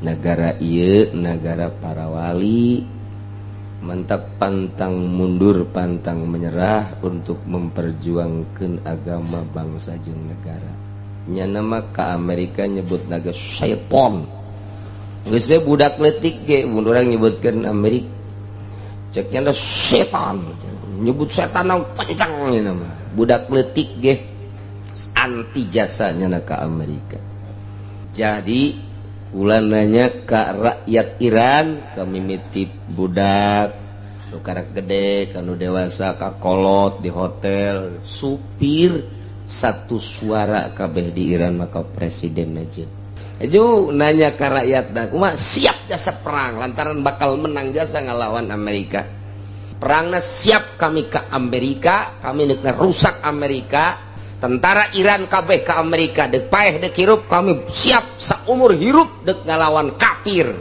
Negara ieu negara para wali, mantap pantang mundur pantang menyerah untuk memperjuangkan agama bangsa jeung negara. Nya nama ka Amerika nyebut naga syaiton. Geus we budak leutik ge mun urang nyebutkeun Amerika cek nya setan, nyebut setan nang kencang nya nama. Budak leutik ge anti jasa nya ka Amerika. Jadi ulah nanya ka rakyat Iran, kami mitip budak nu karak gede kanu dewasa ka kolot di hotel supir satu suara kabeh di Iran maka presiden aja. Aju nanya ka rakyat dah kumaha siap jasa perang lantaran bakal menang jasa ngalawan Amerika. Perangna siap kami ke Amerika, kami nek rusak Amerika, tentara Iran kabeh ke Amerika dek paeh dek hirup kami siap saumur hirup dek ngalawan kafir.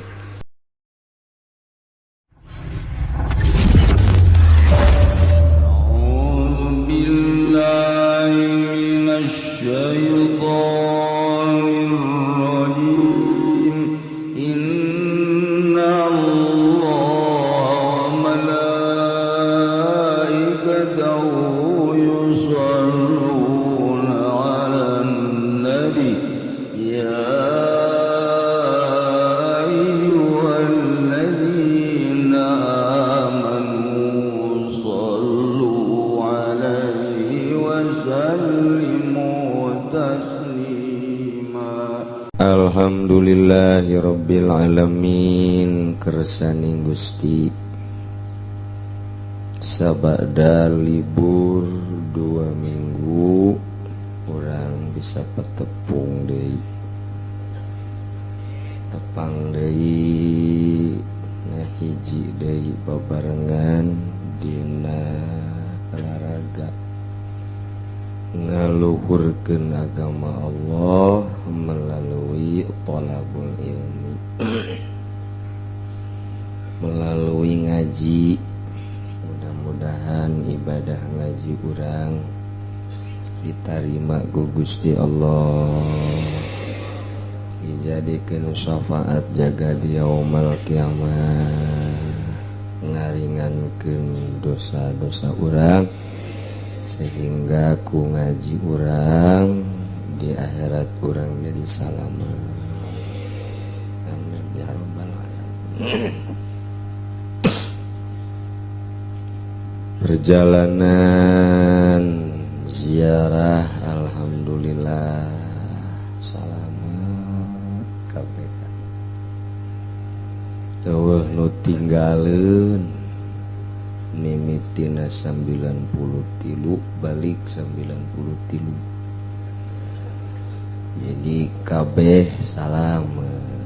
Alhamdulillahirabbil alamin kersaning Gusti sabada libur 2 minggu urang bisa petepung deui tepang deui ngahiji deui babarengan dina olahraga ngaluhurkeun agama Allah melalui thalabul ilmi melalui ngaji. Mudah-mudahan ibadah ngaji urang diterima ku Gusti Allah, dijadikeun syafaat jaga di yaumul kiamah, ngaringankeun dosa-dosa urang sehingga ku ngaji urang di akhirat urang jadi salamat. Amin ya rabbal alamin. Perjalanan ziarah alhamdulillah salamat kabeh. Eueuh nu tinggaleun mimitina 93 balik 93. Jadi kabeh salamet.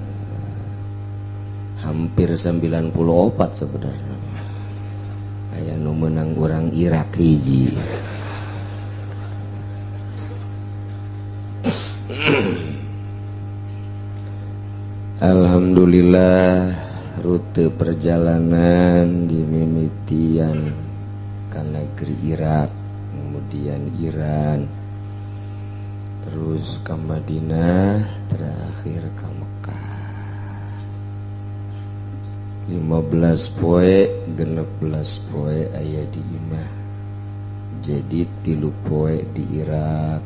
Hampir 94 sebenarnya. Aya nu meunang urang Irak hiji. Alhamdulillah rute perjalanan di mimitian ke negeri Irak, kemudian Iran, terus ke Madinah, terakhir ke Mekah. 15 poe, 16 poe aya di imah. Jadi 3 poe di Irak,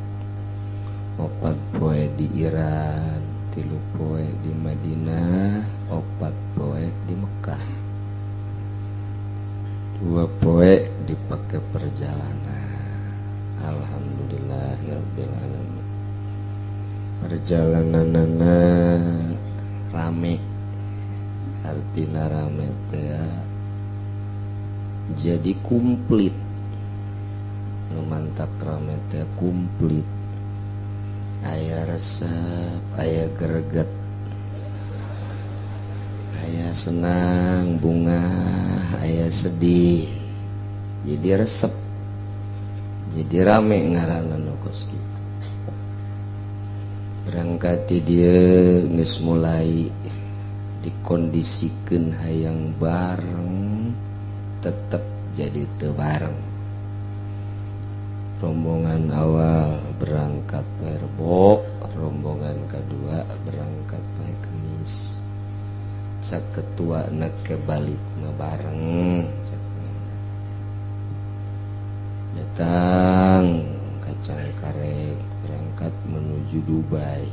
4 poe di Iran, 3 poe di Madinah, 4 poe di Mekah, 2 poe dipakai perjalanan. Alhamdulillahirabbil alamin. Perjalananana rame, artina rame teh jadi komplit. Nu mantak rame teh komplit. Aya resep, aya greget, aya senang, bunga, aya sedih. Jadi resep, jadi rame ngaranna nu kos kitu. Berangkat ti dieu geus mulai dikondisikeun hayang bareng, tetep jadi teu bareng. Rombongan awal berangkat poe Rebo, rombongan kedua berangkat poe Kemis. Cak ketua ke balik mah bareng. Cak datang ka Cengkareng, berangkat menuju Dubai.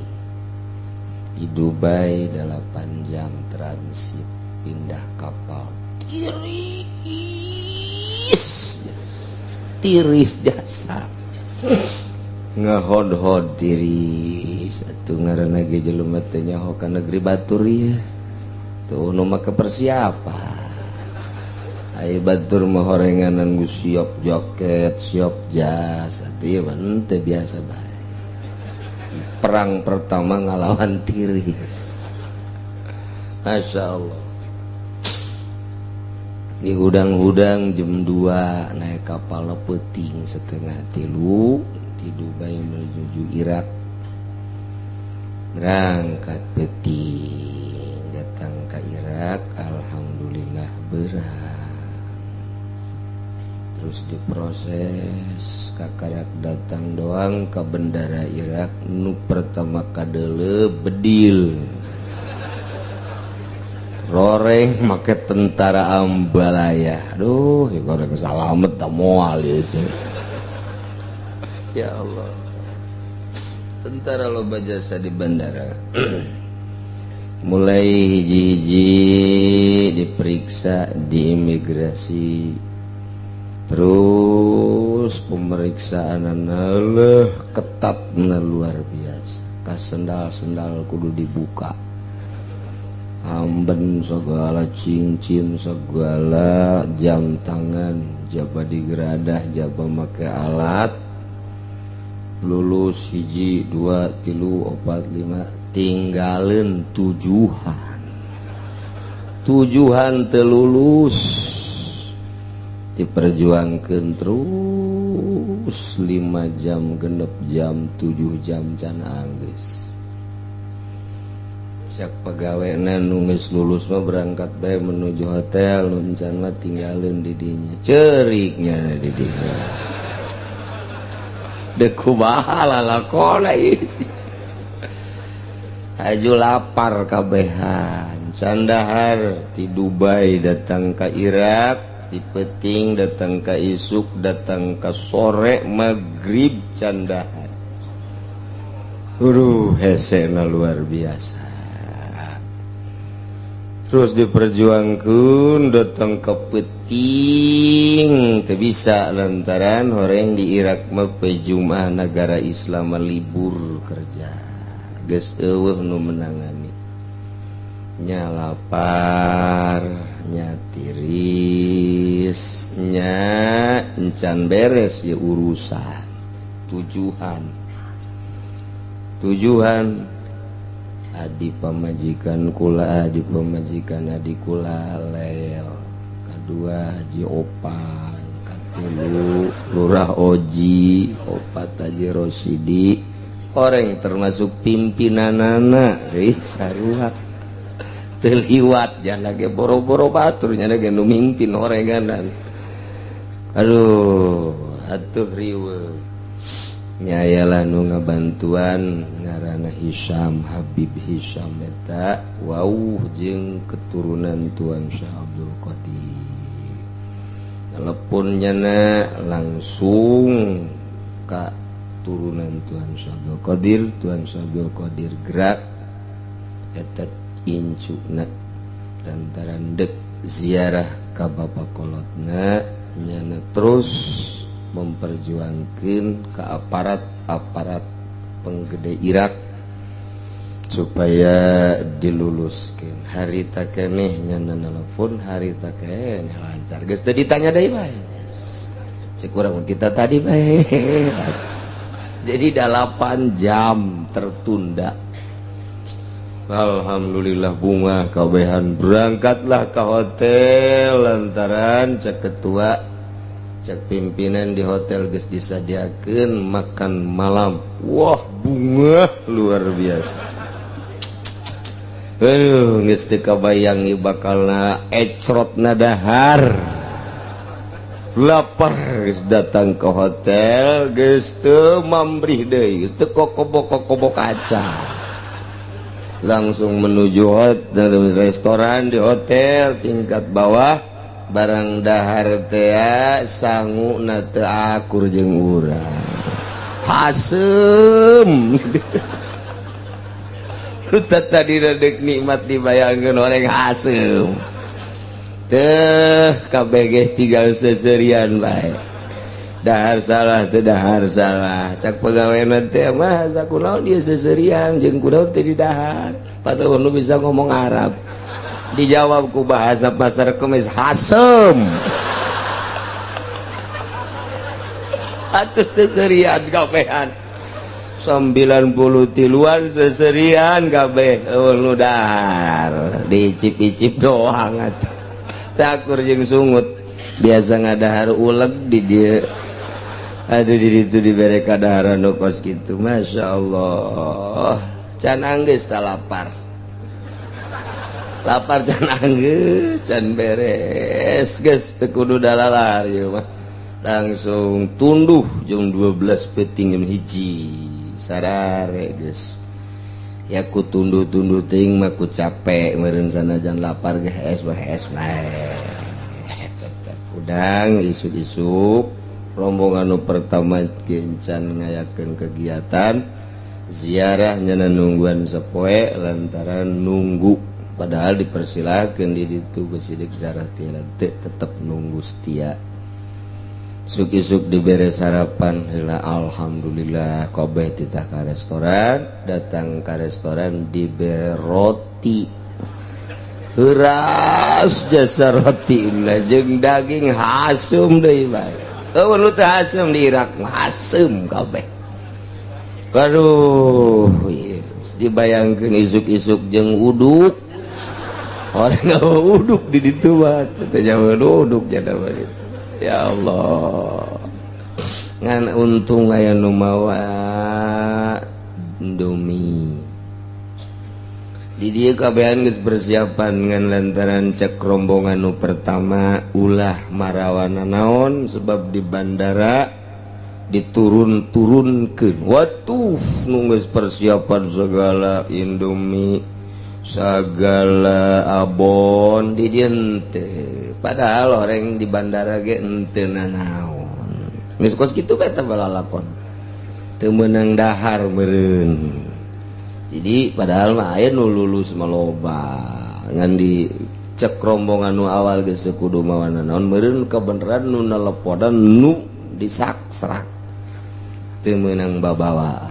Di Dubai 8 jam transit, pindah kapal, tiris tiris jasa ngehod-hod tiris atuh. Ngaranna ge jelema teh nyaho ka negeri batur ya tuh, nu make persiapan. Ai batur mah horenganan geus siap jaket, siap jas atuh, ieu mah henteu, biasa bae. Perang pertama ngalawan tiris, Masya Allah. Di hudang-hudang jam 2 naik kapal, peting 2.30 di Dubai menuju Irak. Berangkat peting, datang ke Irak, alhamdulillah berat. Terus diproses, kakarak datang doang ke bendara Irak, nu pertama kadele bedil roreng make tentara ambalaya. Aduh ya, goreng salamet tak moal ya sih. Ya Allah, tentara loba jasa di bandara. Mulai hiji-hiji diperiksa di imigrasi, terus pemeriksaan leh ketat luar biasa. Ka sendal-sendal kudu dibuka, amben segala, cincin segala, jam tangan, jaba digeradah, jaba make alat. Lulus hiji, dua, tilu, opat, lima, tinggalin tujuhan. Tujuhan telulus, diperjuangkan terus 5 jam, 6 jam, 7 jam can anggeus. Cak pegawai nu geus lulus mah berangkat bae menuju hotel, nu encan mah tinggalin di dinya. Ceriknya di dinya dek kumaha lalakona ieu. Haju lapar kabehan, can dahar. Di Dubai datang ke Irak, di peting datang ke isuk, datang ke sore, maghrib can dahar. Aduh, hesena luar biasa. Terus diperjuangkan, datang ke peting teu bisa lantaran horeng di Irak mah Jumat negara Islam libur kerja. Geus eueuh nu menangani, nya lapar, nya tiris, nya encan beres ya urusan tujuhan. Tujuhan adi pamajikan kula, adi pamajikan adi kula lel kedua Haji Opan, katilu Lurah Oji, opat Haji Rosidi, orang termasuk pimpinan anak sarua teliwat jangan lagi boro-boro baturnya lagi nu mimpin orenganan. Aduh atuh, riweuh. Nyayalah nu ngabantuan ngaranna Hisam, Habib Hisam eta wauh jeung keturunan Tuan Syekh Abdul Qadir. Telepon nyana langsung ka turunan Tuan Syekh Abdul Qadir. Tuan Syekh Abdul Qadir gerak eta incuna lantaran dek ziarah ka bapak kolotna. Nyana terus memperjuangkan ke aparat-aparat penggede Irak supaya diluluskan. Harita keneh nyana nelfon, harita keneh lancar, geus teu ditanya deui bae. Cek urang kita tadi bae. Jadi 8 jam tertunda. Alhamdulillah, bunga kabehan. Berangkatlah ke hotel lantaran cek ketua, cek pimpinan di hotel geus disadiakeun makan malam. Wah, bunga luar biasa. Aduh, geus teu kabayang ieu bakalna ecrotna dahar. Lapar. Geus datang ke hotel, geus teu mambrih deui, geus teu kokobok kokobok kaca. Langsung menuju hotel, restoran di hotel tingkat bawah. Barang dahar tea, sangu na teu akur jeung urang, hasem. Tadi dek nikmat dibayangkan orang hasem teh KBG, tinggal seserian bae. Dahar salah teu dahar salah, cak pegawai teh mah kunaon dia seserian jeung kunaon teu didahar, padahal nu bisa ngomong Arab. Dijawab ku bahasa Pasar Kemis, hasem atuh. Seserian kabehan, 93-an seserian kabeh. Oh, nu dahar diicip-icip doang atuh, takur jeung sungut. Biasa ngadahar uleg di dia. Aduh, di ditu dibere kadaharan nu kos kitu, Masya Allah. Can anggeus tak lapar, lapar can anggeus, can beres geus teu kudu dalalar ieu mah. Langsung tunduh jam 12 peuting, jam 1 sarare geus ya. Ku tunduh-tunduh teuing mah ku capek meureun, sanajan lapar ge hees bae, hees bae tetep. Udang isuk-isuk rombongan nu pertama gencan ngayakeun kegiatan ziarah, nyana nungguan sepoe lantaran nunggu, padahal dipersilakan di ditu besidik ziarah teu, tetep nunggu setia. Isuk-isuk dibere sarapan heula, alhamdulillah kabeh titah ka restoran. Datang ka restoran dibere roti heuras jasa, roti jeung daging hasum deui bae. Eueuh nu teu hasum di Irak mah, hasum kabeh. Aduh, dibayangkeun isuk-isuk jeung uduk, orang uduk di ditu mah teh jauh uduk jada. Ya Allah, ngan untung aya nu mawa Indomie di dieu. Kabehan geus persiapan, ngan lantaran cek rombongan nu pertama ulah marawana naon, sebab di bandara diturun-turunkeun. Watuh, nu geus persiapan segala Indomie, segala abon di dieu teh, padahal orang di bandara ge henteu nanaon. Geus kos kitu bae teh balalakon, teu meunang dahar meureun. Jadi padahal mah aya nu lulus mah loba, ngan di cek rombongan nu awal geus kudu mawa naon meureun. Kebenaran nu nelepodan nu disaksrak teu meunang babawa.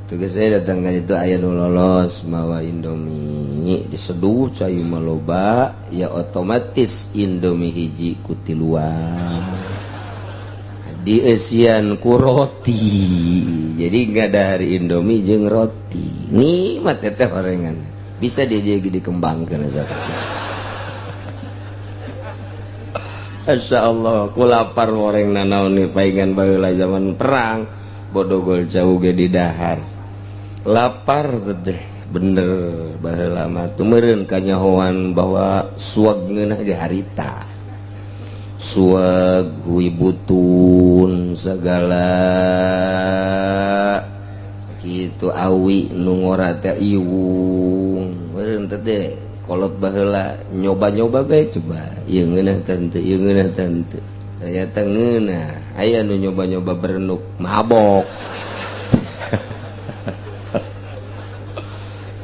Tugas saya datang kan itu aya nu lolos mawa Indomie, diseduh cai maloba ya, otomatis Indomie hiji ku tiluan, dieusian ku roti, jadi nggak dari Indomie jeung roti nikmat teh orengan. Bisa dia jadi dikembangkan eta. Masya Allah, ku lapar oreng nanaon nih paingan. Baheula zaman perang bodogol jauh ge di dahar, lapar teh bener. Baheula mah tuh meureun kanyahoan bahwa suag ngeunah ge harita, suag hui butun segala gitu, awi nu ngora teh iwung meureun teh. Kolot baheula nyoba-nyoba bae, coba ieu ngeunah teu, ieu ngeunah teu, ternyata ngeunah. Aya nu nyoba-nyoba berenuk, mabok.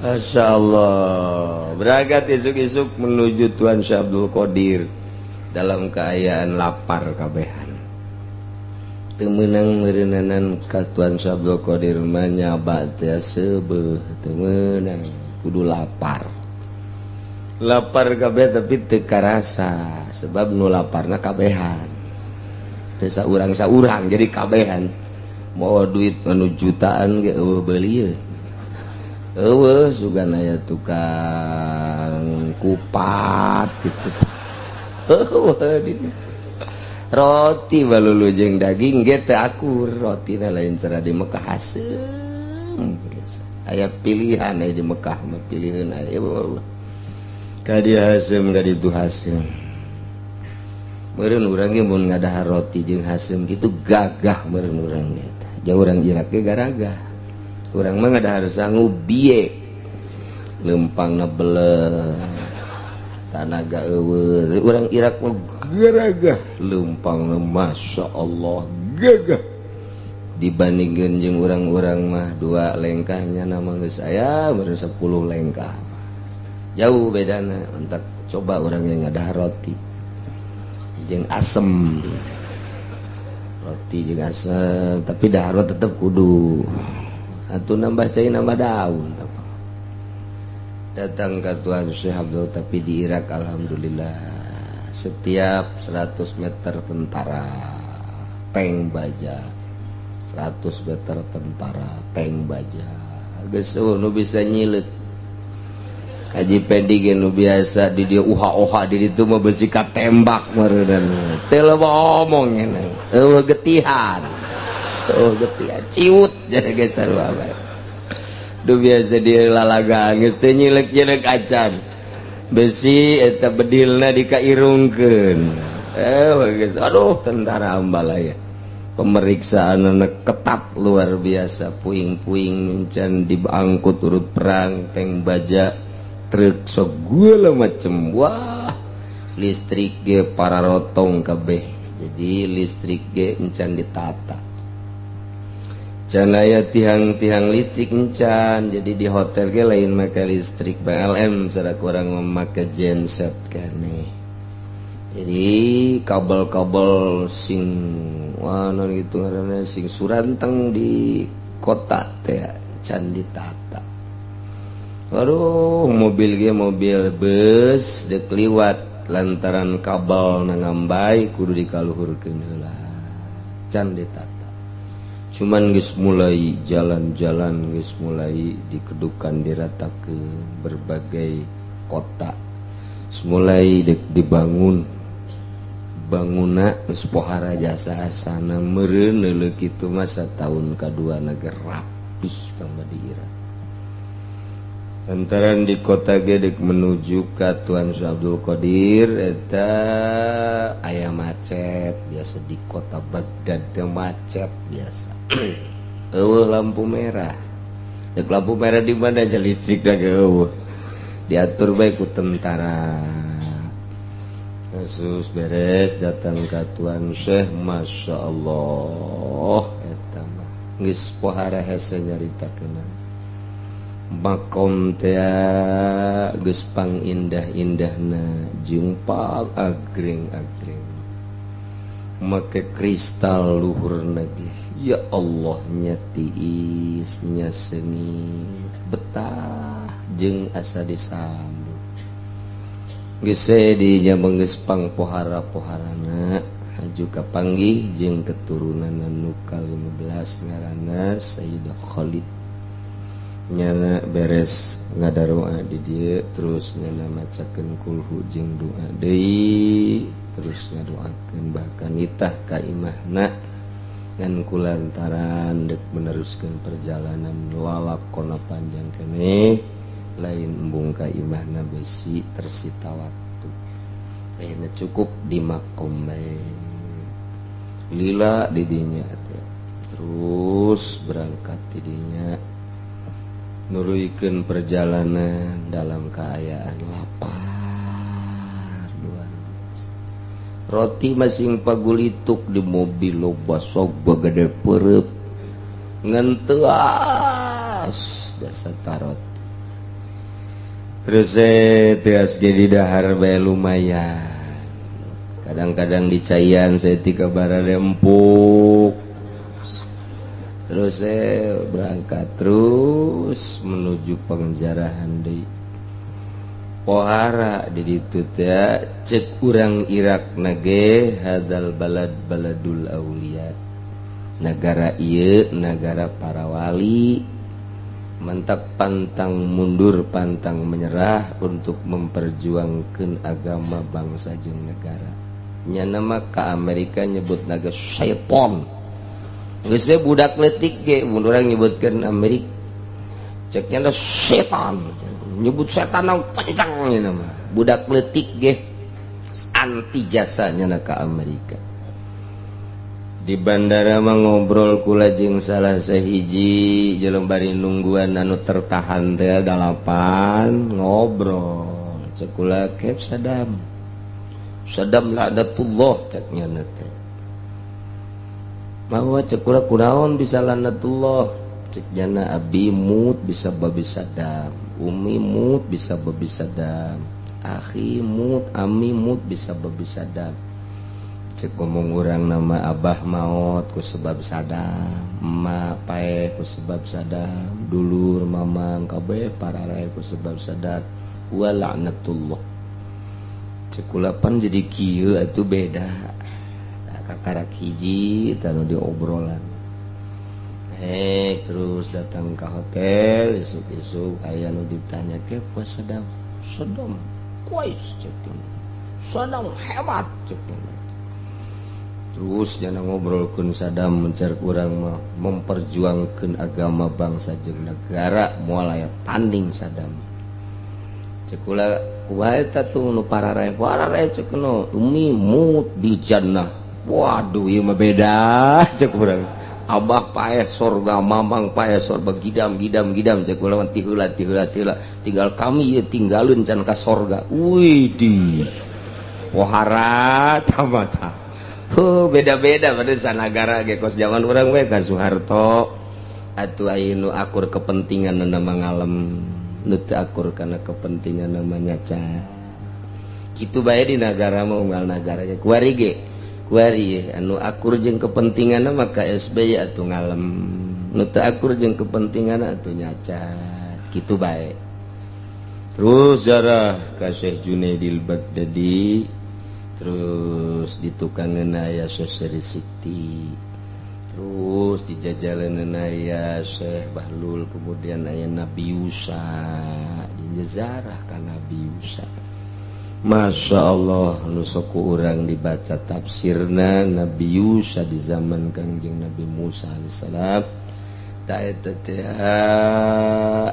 Masya Allah, berangkat isuk-isuk menuju Tuan Syekh Abdul Qadir dalam keadaan lapar kabehan, teu meunang meureunanan ka Tuan Syekh Abdul Qadir mah, nyaba teh seubeuh teu meunang, kudu lapar. Lapar kabeh tapi teu karasa, sebab nu laparna kabehan, teu saurang-saurang, jadi kabehan. Mau duit anu jutaan ge eueuh beuli. Eueuh, sugan aya tukang kupat gitu. Eueuh, roti balulu jeung daging ge teu akur. Rotina lain cara di Mekah, haseum. Aya pilihan aya di Mekah mah, pilihan aya ka dieu haseum, ka ditu haseum. Meureun urang ge mun ngadahar roti jeung haseum kitu gagah meureun urang ge. Jauh urang Irak ge garagah. Urang mah ngadahar sangu biye. Lempangna beleh, tanaga euweuh. Urang Irak mah garagah, lempangna Masya Allah gagah dibandingkan jeung urang-urang mah. Dua lengkahnya nama geus aya baru 10 lengkah, jauh bedana. Entak coba orang yang ada roti jeung asem, roti jeung asem, tapi dahar tetep kudu atuh, nambah cai, nambah daun. Datang ke Tuan Syekh Abdul, tapi di Irak alhamdulillah setiap 100 meter tentara, tank baja, 100 meter tentara, tank baja. Geus nu bisa nyilet. Haji Pendi ge nu biasa di dia uha-uha, di ditu mah besi katembak meureun. Teu loba omong euweuh getihan. Euweuh getihan, ciut jadi ge sarua bae. Du biasa di lalagaan geus teu nyilek-nyilek acan. Besi eta bedilna dikairungkeun. Eh geus, aduh, tentara ambalaya. Pemeriksaan anak ketat luar biasa, puing-puing can diangkut urut perang, tank baja, truk segala macem. Wah, listrik ge para rotong kabeh, jadi listrik ge encan ditata, can aya tiang-tiang listrik encan. Jadi di hotel ge lain make listrik PLN, secara kurang memakai genset kene. Jadi kabel-kabel sing, wah, non gitu ngaranna, sing suranteng di kota teh can ditata. Waduh, mobil ge mobil bus dek liwat, lantaran kabel na ngambay kudu dikaluhurkeun heula, can ditata. Cuman geus mulai jalan-jalan geus mulai dikedukan, diratakeun, berbagai kota mulai dek dibangun banguna. Geus pohara jasa asana meureun leuleuh kitu masa tahun kadua ge rapih tambah di Irak. Lantaran di kota Gedek menuju ke Tuan Abdul Qadir eta aya macet biasa, di kota Baghdad teh macet biasa. Euweuh lampu merah. Dek lampu merah di mana aja, listrik da euweuh. Diatur bae ku tentara. Kasus beres, datang ke Tuan Syekh, Masya Allah, eta mah geus pohara hese nyaritakeun. Makom teh geus pang indah-indahna jeung pang agreng-agreng, make kristal luhurna ge, ya Allah, nya tiis nya seungit, betah jeung asa disambut. Geus dinya geus pang pohara-poharana, haju kapanggih jeung keturunan nu ka-15 ngaranna Sayyidah Khalid. Nyana beres ngadaroa di dieu, terus nyana macakeun kulhu jeung doa deui, terus ngadoakeun, bahkan nitah ka imahna ngan kulantaran dek meneruskeun perjalanan lalakona panjang keneh, lain embung ka imahna, besi tersita waktu. Ayeuna cukup di makom bae, lila di dinya teh. Terus berangkat di dinya, nuruykeun perjalanan dalam keadaan lapar luar biasa. Roti masing pagulituk di mobil loba, sok gede perep ngenteas dasar tarot. Terus tias jadi dahar bae lumayan, kadang-kadang dicaian saya tiga barang empuk. Terus saya berangkat terus menuju penjarahan di pohara di ditu teh. Cek urang Irak nage, hadal balad baladul aulia, negara ieu negara para wali. Mantap, pantang mundur, pantang menyerah untuk memperjuangkan agama, bangsa jeung negara. Nya nama ka Amerika nyebut naga syaiton. Geus we budak leutik ge mun urang nyebutkeun Amerika, ceknya setan, nyebut setan kencang nya nama budak leutik ge anti jasanya ka Amerika. Di bandara mah ngobrol kula jeung salah sahiji jelema bari nungguan anu tertahan teh dalapan, ngobrol. Cek kula, "Kef Saddam?" "Saddam laknatullah," cek nyana teh. Bahwa cek kula, "Kunaon bisa laknatullah?" Cek nyana, "Abi mut bisa babi Saddam, umi mut bisa babi Saddam, akhi mut, ami mut bisa babi Saddam." Cek ngomong urang nama, "Abah maot ku sebab Saddam, emak paeh ku sebab Saddam, dulur mamang kabeh pararae ku sebab Saddam, wa laknatullah." Cek kula, "Pan jadi kieu atuh beda." Kakarak hiji tanu di obrolan. Terus datang ke hotel, isuk-isuk aya nu ditanya ke puas Saddam. "Saddam kuais," cek, "Saddam hebat," cek. Terus jangan ngobrolkeun Saddam, mencar kurang mah memperjuangkan agama, bangsa jeung negara, moal aya tanding Saddam. Cek kula, "Kumaha eta tuh nu pararae pararae?" Cek nu, "Umi mut di jannah." Waduh, ieu mah beda, cek urang. "Abah paeh sorga, mamang paeh sorga, gidam gidam gidam," cek kula, "ti heula ti heula ti heula tinggal kami ieu tinggalun can ka sorga." Widih, pohara tamata. Huh, beda-beda pada sanagara ge, kos zaman urang we ka Soeharto atuh. Aya nu akur kepentingan nama ngalem, nu teu akur karena kepentingan namanya ca kitu bae. Di nagara mah unggal nagara ge kuari ge kuari anu akur jeung kepentingan maka SBY atuh ngalem, nu teu akur jeung kepentingan atuh nyacat kitu bae. Terus jarah ka Syekh Junaidil Baghdadi, terus ditukangan aya Syekh Siti, terus dijajalan aya Syekh Bahlul, kemudian aya Nabi Yusa, dinjazarah ka Nabi Yusa. Masya Allah, nu sok ku urang dibaca tafsirna Nabi Yusa di zaman Kangjeng Nabi Musa alaihissalam. Ta eta teh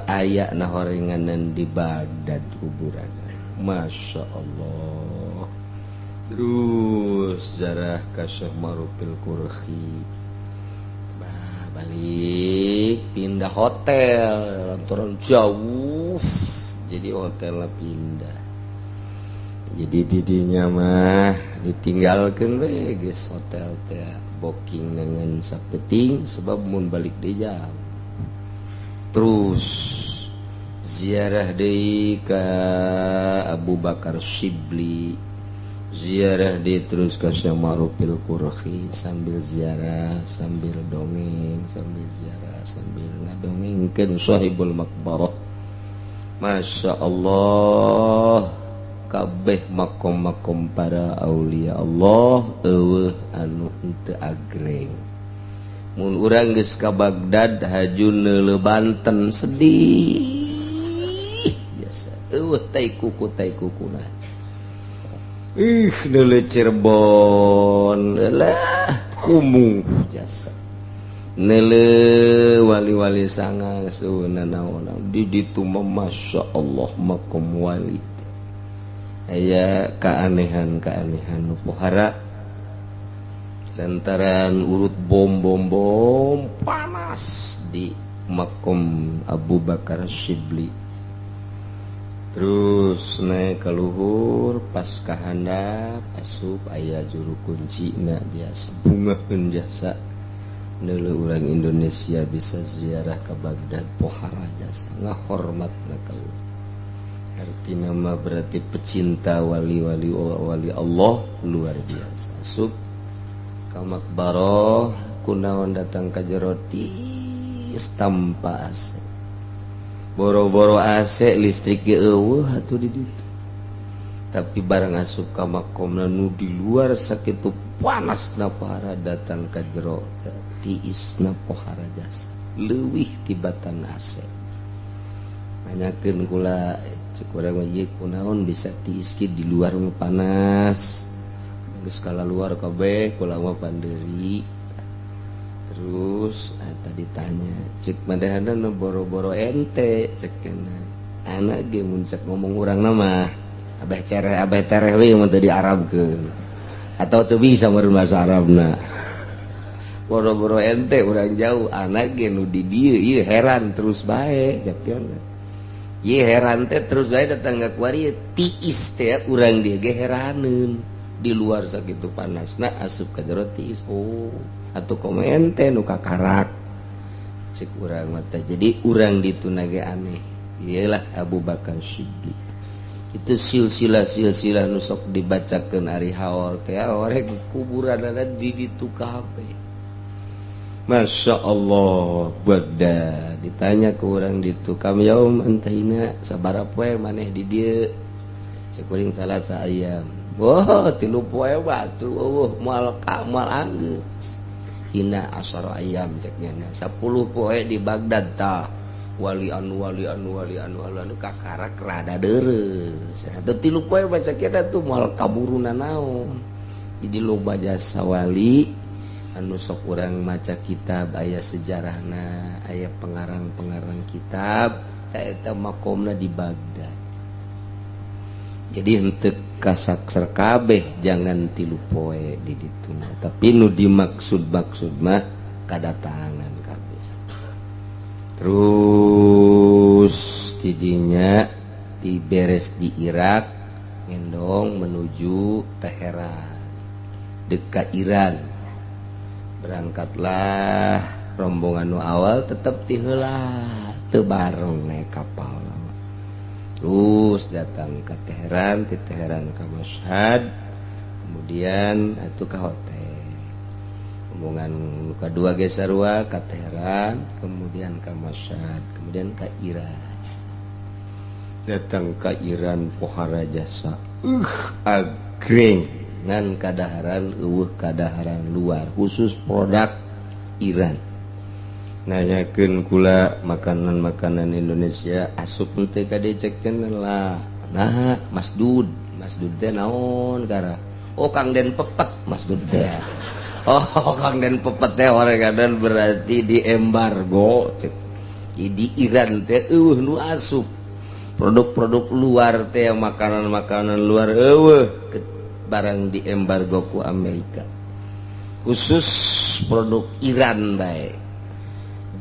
aya na horenganan di Baghdad kuburan. Masya Allah. Terus jarah ka Syekh Ma'rufil Qurhi, balik pindah hotel lantaran jauh, jadi hotelnya pindah. Jadi didinya mah ditinggalkan we geus hotel teh, booking dengan sapeting sebab mun balik di jauh. Terus ziarah deui ka Abu Bakar Shibli, ziarah di terus ke Syekh Ma'rufil Qurhi, sambil ziarah sambil dongeng, sambil ziarah sambil ngadongengkeun sahibul maqbarah. Masya Allah, kabeh makom-makom para aulia Allah eueuh anu henteu agreng. Mun urang geus ka Baghdad haju neuleu Banten sedih biasa, eueuh tai kuku tai kukuna. Ih, neuleu Cirebon lah kumuh jasa, neuleu wali-wali sanga seuna naon di ditu mah. Masya Allah, makom wali aya keanehan-keanehan nu pohara lantaran urut bom bom bom panas di makom Abu Bakar Shibli. Terus naik ke luhur, pas kahandap asup aya juru kunci na biasa bunga jasa. Neuleu urang Indonesia bisa ziarah ke Baghdad, pohara jasa, ngahormat na ka. Arti nama berarti pecinta wali-wali wali Allah luar biasa. Asup ka makbaroh, kunaon datang ka jero tiis tanpa AC, boro-boro AC, listrik ge eueuh atuh di ditu. Tapi barang asup ka makomna, nu di luar sakitu panas na pohara, datang ka jero tiisna pohara jasa, leuwih tibatan AC. Nanyakeun kula, cek urang mah, "Ieu kunaon bisa tiis kieu, di luar mah panas?" Geus kala luar kabeh kula mah panderi. Terus tadi tanya, cek madahana nu boro-boro ente, cek kana anak ge mun cek ngomong urang nama abeh cereh abeh tereh we mun teu diarabkeun atau teu bisa meureun bahasa Arabna. Boro-boro ente urang jauh, anak ge nu di dieu ieu heran terus bae cek. Ieu heran teh terus bae datang ka kuari tiis teh, urang dieu ge heraneun. Di luar sakitu panasna, asup ka jero tiis. Oh, atuh komo ente nu kakarak, cek urang mah. Jadi urang dituna ge aneh. Iyalah, Abu Bakar Siddiq itu silsilah silsilah nu sok dibacakeun ari haul teh, orek kuburan ada di ditu kabeh. Masya Allah. Baghdad ditanya ke orang ditu, "Kam yaum antahina?" Sabaraha poe maneh di dieu? Cek kuring, "Salasa ayyam." Wah, 3 poe batu eueuh, moal ka moal anggeus. "Hina asyara ayyam," cek nya, 10 poe di Baghdad. Tah, wali anu, wali anu, wali anu, wali anu, kakarak rada deres atuh. 3 poe baca kita tuh moal kaburuna naon. Jadi loba jasa wali anu sok urang maca kitab, aya sejarahna, aya pengarang-pengarang kitab, eta makomna di Baghdad. Jadi henteu kasakser kabeh, jangan 3 poe di ditu, tapi nu dimaksud maksud mah kadatangan kabeh. Terus tidinya diberes di Irak, ngendong menuju Teheran dekat Iran. Berangkatlah rombongan nu awal, tetap tiheula, teu bareng naik kapal. Terus datang ke Teheran, di Teheran ke Mashhad, kemudian itu ke hotel. Rombongan kedua ge sarua, ke Teheran, kemudian ke Mashhad, kemudian ke Iran. Datang ke Iran, pohara jasa agreng ngan kadaharan eueuh, kadaharan luar, khusus produk Iran. Nanyakeun kula, makanan-makanan Indonesia asup henteu ka dieu? Cek lah. Nah, masdud, masdud teh naon kara? Oh, Kang Den pepet masdud teh. Oh, Kang Den pepet teh orang dan berarti di embargo cek. Di Iran teh eueuh nu asup produk-produk luar teh, makanan-makanan luar eueuh, barang di embargo ku Amerika, khusus produk Iran baik.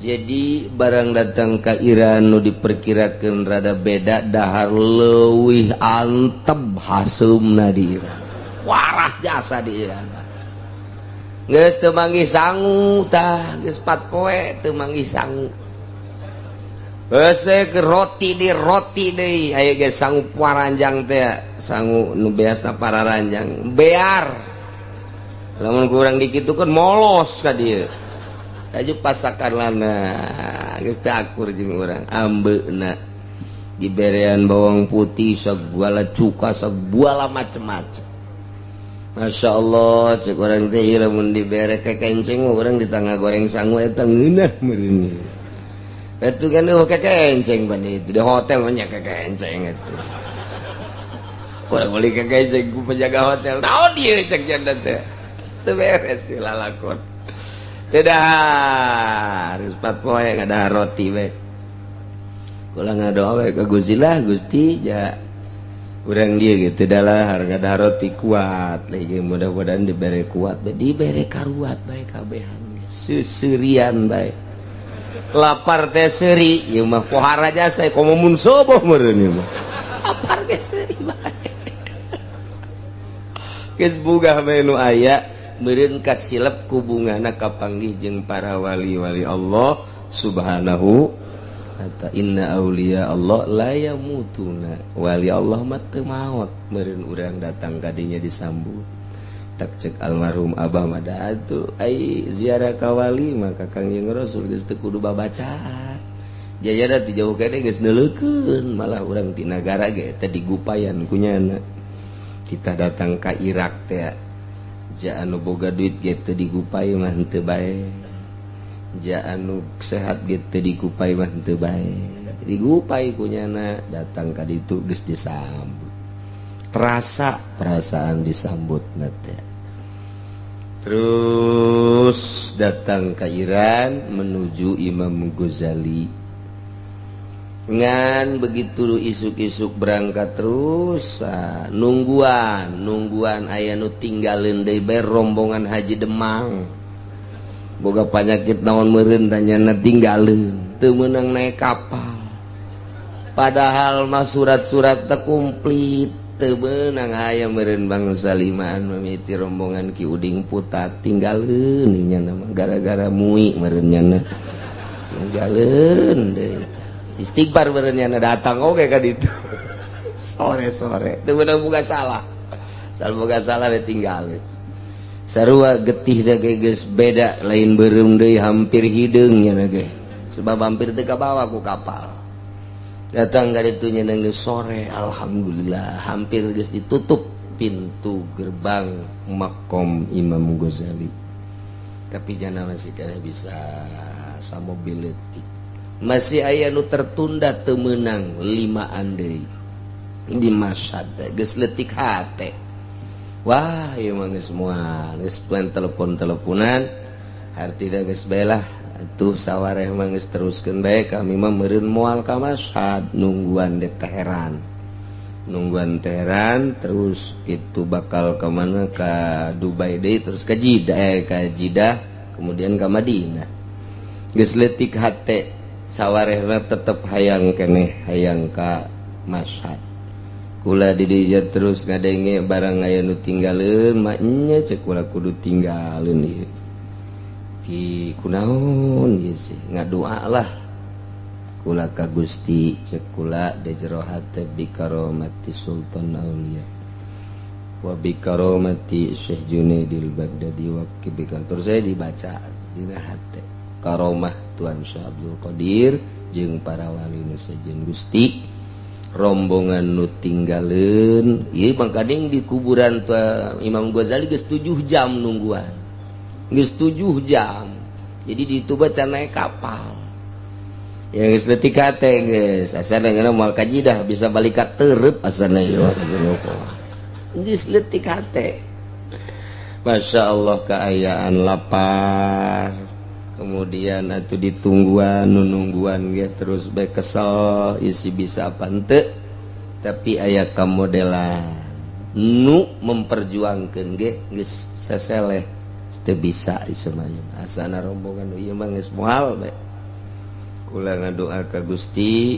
Jadi barang datang ke Iran nu diperkirakan rada beda, dahar leuwih antep haseumna di Iran. Warah jasa di Iran. Geus teu manggih sangu tah, geus 4 poe teu manggih sangu. Hese roti di roti deui, aya ge sangu paranjang teh, sangu nu beasna pararanjang bear. Lamun kurang dikitukeun molos ka dieu. Aju pasakan lana geus teu akur jeung urang. Ambeuna diberean bawang putih segala, cuka segala, macem-macem. Masya Allah, cek orang teh, lamun dibere kekenceng urang di tengah goreng sangu eta ngeunah meureun. Itu kan oh kekenceng ban itu di hotel banyak kekenceng itu. Urang beli kekenceng ku penjaga hotel. Naon dia cek janda teh. Teu beres sih lalakon. Tidak harus 4 poe ada roti we. Kula ngadoa we ka Gusti lah, Gusti ja urang dia gitu adalah harga dah roti kuat lagi, mudah-mudahan diberi kuat, diberi karuat bae kabehan, seserian bae, lapar teh seuri. Ieu mah pohara jasa, komo mun subuh meureun ieu mah lapar ge seuri bae. Geus bugah bae nu aya meureun, kasilep ku bungahna kapanggih jeung para wali-wali Allah Subhanahu. Kata inna auliya Allah la yamutuna, wali Allah mah teu maot meureun. Urang datang ka dinya disambut. Tak cek almarhum Abah mah atuh ai ziarah ka wali maka Kangjeng Rasul geus teu kudu babacaan. Jaya ti jauh kene geus neuleukeun, malah urang ti nagara ge teh digupayan kunyana. Kita datang ka Irak teh ja anu boga duit ge teu digupai mah henteu bae, ja anu sehat ge teu digupai mah henteu bae, digupai kunyana. Datang ka ditu geus disambut, terasa perasaan disambut teh. Terus datang ke Iran menuju Imam Ghazali. Ngan begitu isuk-isuk berangkat terus ah, nungguan nungguan aya nu tinggalin deui bae rombongan Haji Demang. Boga panyakit naon meureun tanyana tinggalin teu meunang naik kapal. Padahal mah surat-surat teu komplit teu meunang aya meureun bangsa limaan mimiti rombongan Ki Uding Putat tinggalin nya mah gara-gara mui meureun nyana tinggalin deui istighfar meureun nyana datang oge ka ditu sore-sore teu meunang boga salah sal boga salah ditinggalin sarua getih da ge geus beda lain beureum deui hampir hideung nya ge sebab hampir teu kabawa ku kapal datang ka ditu nya geus sore alhamdulillah hampir geus ditutup pintu gerbang makom Imam Ghazali tapi jana masih kena bisa samobil leutik masih aya nu tertunda teu meunang limaan deui di Masyhad geus leutik hate. Wah, ieu mah geus moal geus plan telepon-teleponan hartina geus bae lah atuh sawareh mah geus teruskeun bae kami mah meureun moal ka Masyhad nungguan di Teheran nungguan Teheran terus itu bakal ke mana ke Dubai deui terus ke Jeddah kemudian ke Madinah geus leutik hate sawarehna tetep hayang keneh hayang ka Masyhad kula di dieu terus ngadenge barang aya nu tinggaleun maknya cek kula kudu tinggaleun ieu di kunaon ieu sih ngadoa lah kula ka Gusti cek kula di jero hate bi karomati Sultan Aulia wa bi karomati Syekh Junaidil Baghdadi wa kibikal terus saya dibaca dina hate karomah Tuan Syekh Abdul Qadir jeung para wali nu sejen Gusti rombongan nu tinggaleun ieu mangkading di kuburan tua Imam Ghazali geus 7 jam nungguan geus 7 jam jadi di itu baca naik kapal ya geus leutik hate geus asana ngeuna moal ka Jidah bisa balik ka Terep asana ieu geus leutik hate. Masya Allah keayaan lapar kemudian atuh ditungguan nungguan ge terus bae kesel isi bisa apa henteu tapi aya kamodelan nu memperjuangkeun ge geus seseleh teu bisa ieu mah asana rombongan ieu mah geus moal bae kula ngadoa ka Gusti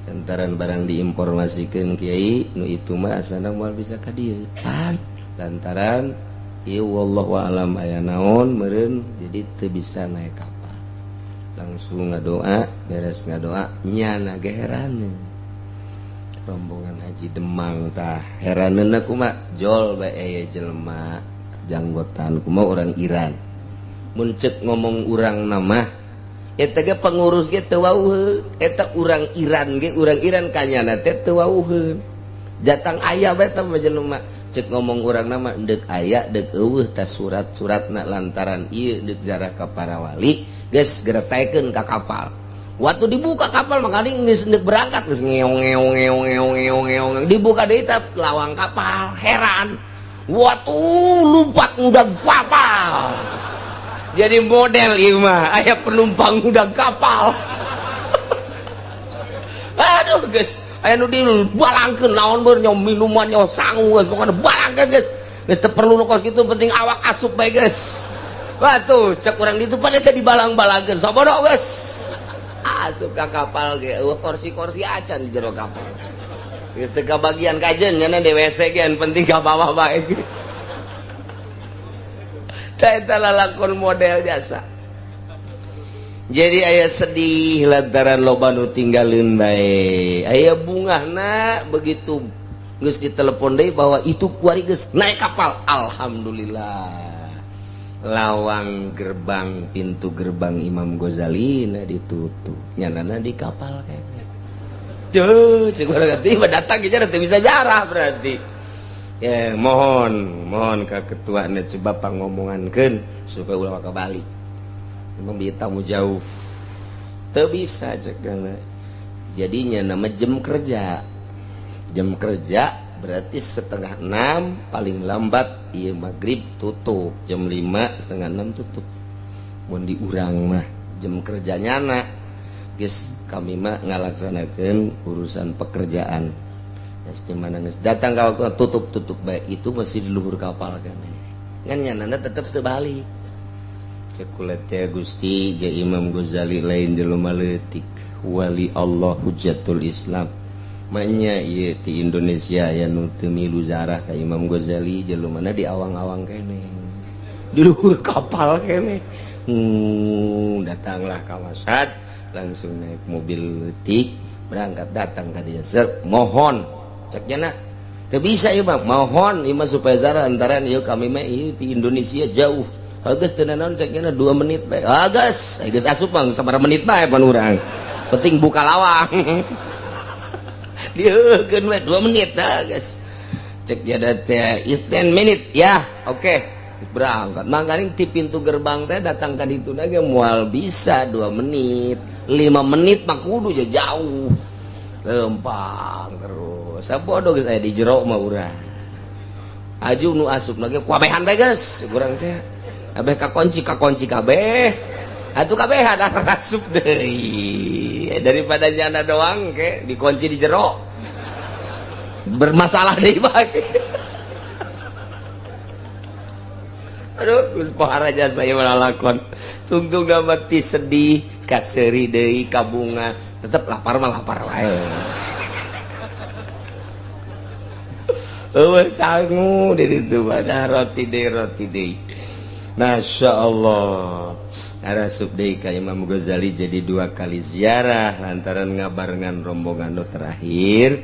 lantaran barang diinformasikeun kiai nu itu mah asana moal bisa ka dieu pan lantaran ieu wallahu alam aya naon meureun jadi teu bisa naik kapal langsung ngadoa beres ngadoa nyana ge heraneun rombongan Haji Demang tah heraneunna kumaha jol bae aya jelema janggotan kumaha orang Iran mun ceuk ngomong urang nama eta ge pengurus ge teu wauheun eta urang Iran ge urang Iran kanyana teh teu wauheun datang aya bae teh jelema cek ngomong urang nama deuk aya deuk eueuh tas surat-suratna lantaran ieu deuk zarah ka para wali geus geretaikeun ka kapal waktu dibuka kapal makanya geus deuk berangkat geus ngeong ngeong ngeong ngeong ngeong ngeong dibuka deui teh lawang kapal heran waktu lompat ngudag kapal jadi model ieu mah aya penumpang ngudag kapal aduh geus aya nu dibalangkeun naon beur nyo minuman nyo sangu geus pokona balangkeun geus geus teu perlu nu kos kitu penting awak asup bae geus batuh cek urang ditu pada teh dibalang-balangkeun sabodo geus asup ka kapal ge eueuh kursi-kursi acan di jero kapal geus teu kabagian kajen nya di WC ge penting ka bawah bae tah eta lalakon model jasa jadi aya sedih lantaran loba nu tinggalin bae aya bungahna begitu geus ditelepon deui bahwa itu kuari geus naik kapal alhamdulillah lawang gerbang pintu gerbang Imam Ghazali na ditutup nyanana di kapal kayaknya tuh cek urang tiba datang ge teu bisa jarah berarti ya mohon mohon ka ketua na coba pangomongankeun supaya ulah ka balik memang tamu jauh teu bisa cek jadinya nama jam kerja berarti 5.30 paling lambat iya maghrib tutup jam 5 5.30 tutup mau diurang mah jam kerjanya anak guys kami mah ngalaksanakan urusan pekerjaan ya mana geus datang ke waktu tutup tutup baik itu masih di luhur kapal kan kan nyanana tetep terbalik Cek kula teh, Gusti, ja Imam Ghazali lain jelema leutik, wali Allah, hujjatul Islam. Maknya ieu ti Indonesia aya nu teu milu zarah ka Imam Ghazali, jelema di awang-awang kene, di luhur kapal kene. Datanglah ka Masyhad, langsung naik mobil leutik berangkat, datang ka dia. Sek, mohon, cek jana teu bisa ieu mah, mohon ieu mah supaya zarah antara ieu kami mah ieu di Indonesia jauh. Geus, teu naon, cek jana, 2 menit bae. Ah, geus, geus asup mah sabaraha menit bae pan urang penting buka lawang. Dieukeun we 2 menit dah, geus, cek dia teh 10 minute ya, oke okay. Berangkat mangkaning ti pintu gerbang teh datang ka ditu ge moal bisa 2 menit, 5 menit mah kudu aja, jauh lempang terus. Sabodo geus aya di jero mah urang aju nu asup lagi kuabehan bae, geus urang teh kabeh kakunci, kakunci kabeh atuh, kabehan asup deui daripada nyana doang ke dikunci di jero bermasalah deui bae. Aduh, geus pohara jasa ieu lalakon tungtung mati sedih kaseuri deui kabunga, tetep lapar mah lapar wae. Eueuh sangu di ditu pada roti deui, roti deui. Masya Allah. Arasup deui ka Imam Ghazali, jadi dua kali ziarah lantaran ngabarengan rombongan nu terakhir.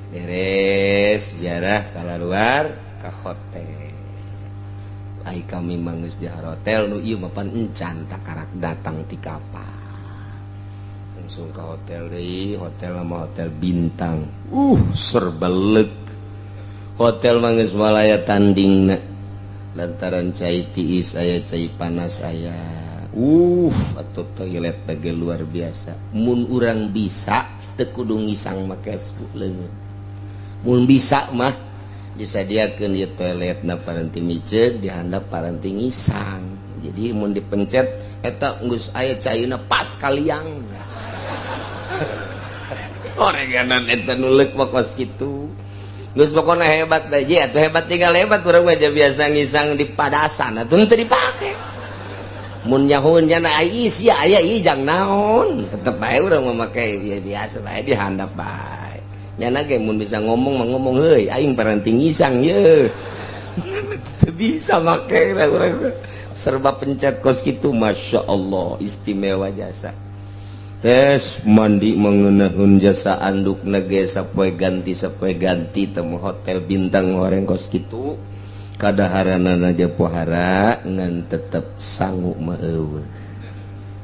Beres ziarah luar ka hotel. Ai kami mah geus di hotel, nu ieu mah pan encan, takarak datang ti kapal langsung ke hotel deui. Hotel sama hotel bintang, serba leuk hotel mah, geus walaya tandingna lantaran cai tiis aya, cai panas aya, atau toilet bagi luar biasa. Mun urang bisa teu kudu ngisang make leungeun, mun bisa mah disadiakeun ieu toilet na paranti miceun, dihandap paranti ngisang. Jadi mun dipencet eta geus aya caina pas kaliang. Oreganan eta nu leuk mah kos kitu. Geus pokona hebat deh, atuh hebat, tinggal hebat. Urang mah biasa ngisang di padasan atuh teu dipake. Mun nyahoeun nya ai sia aya ieu jang naon, tetep bae urang mah make biasa bae, dihandap bae. Nyana ge mun bisa ngomong mah ngomong, heuy, aing paranti ngisang ye. Teu bisa make urang, serba pencet kos kitu. Masya Allah, istimewa jasa. Tes mandi mengenahun jasa, anduk nege sapoe ganti, sapoe ganti. Temu hotel bintang goreng kos kitu, kadaharanana ge pohara, ngan tetep sangu mah eueuh,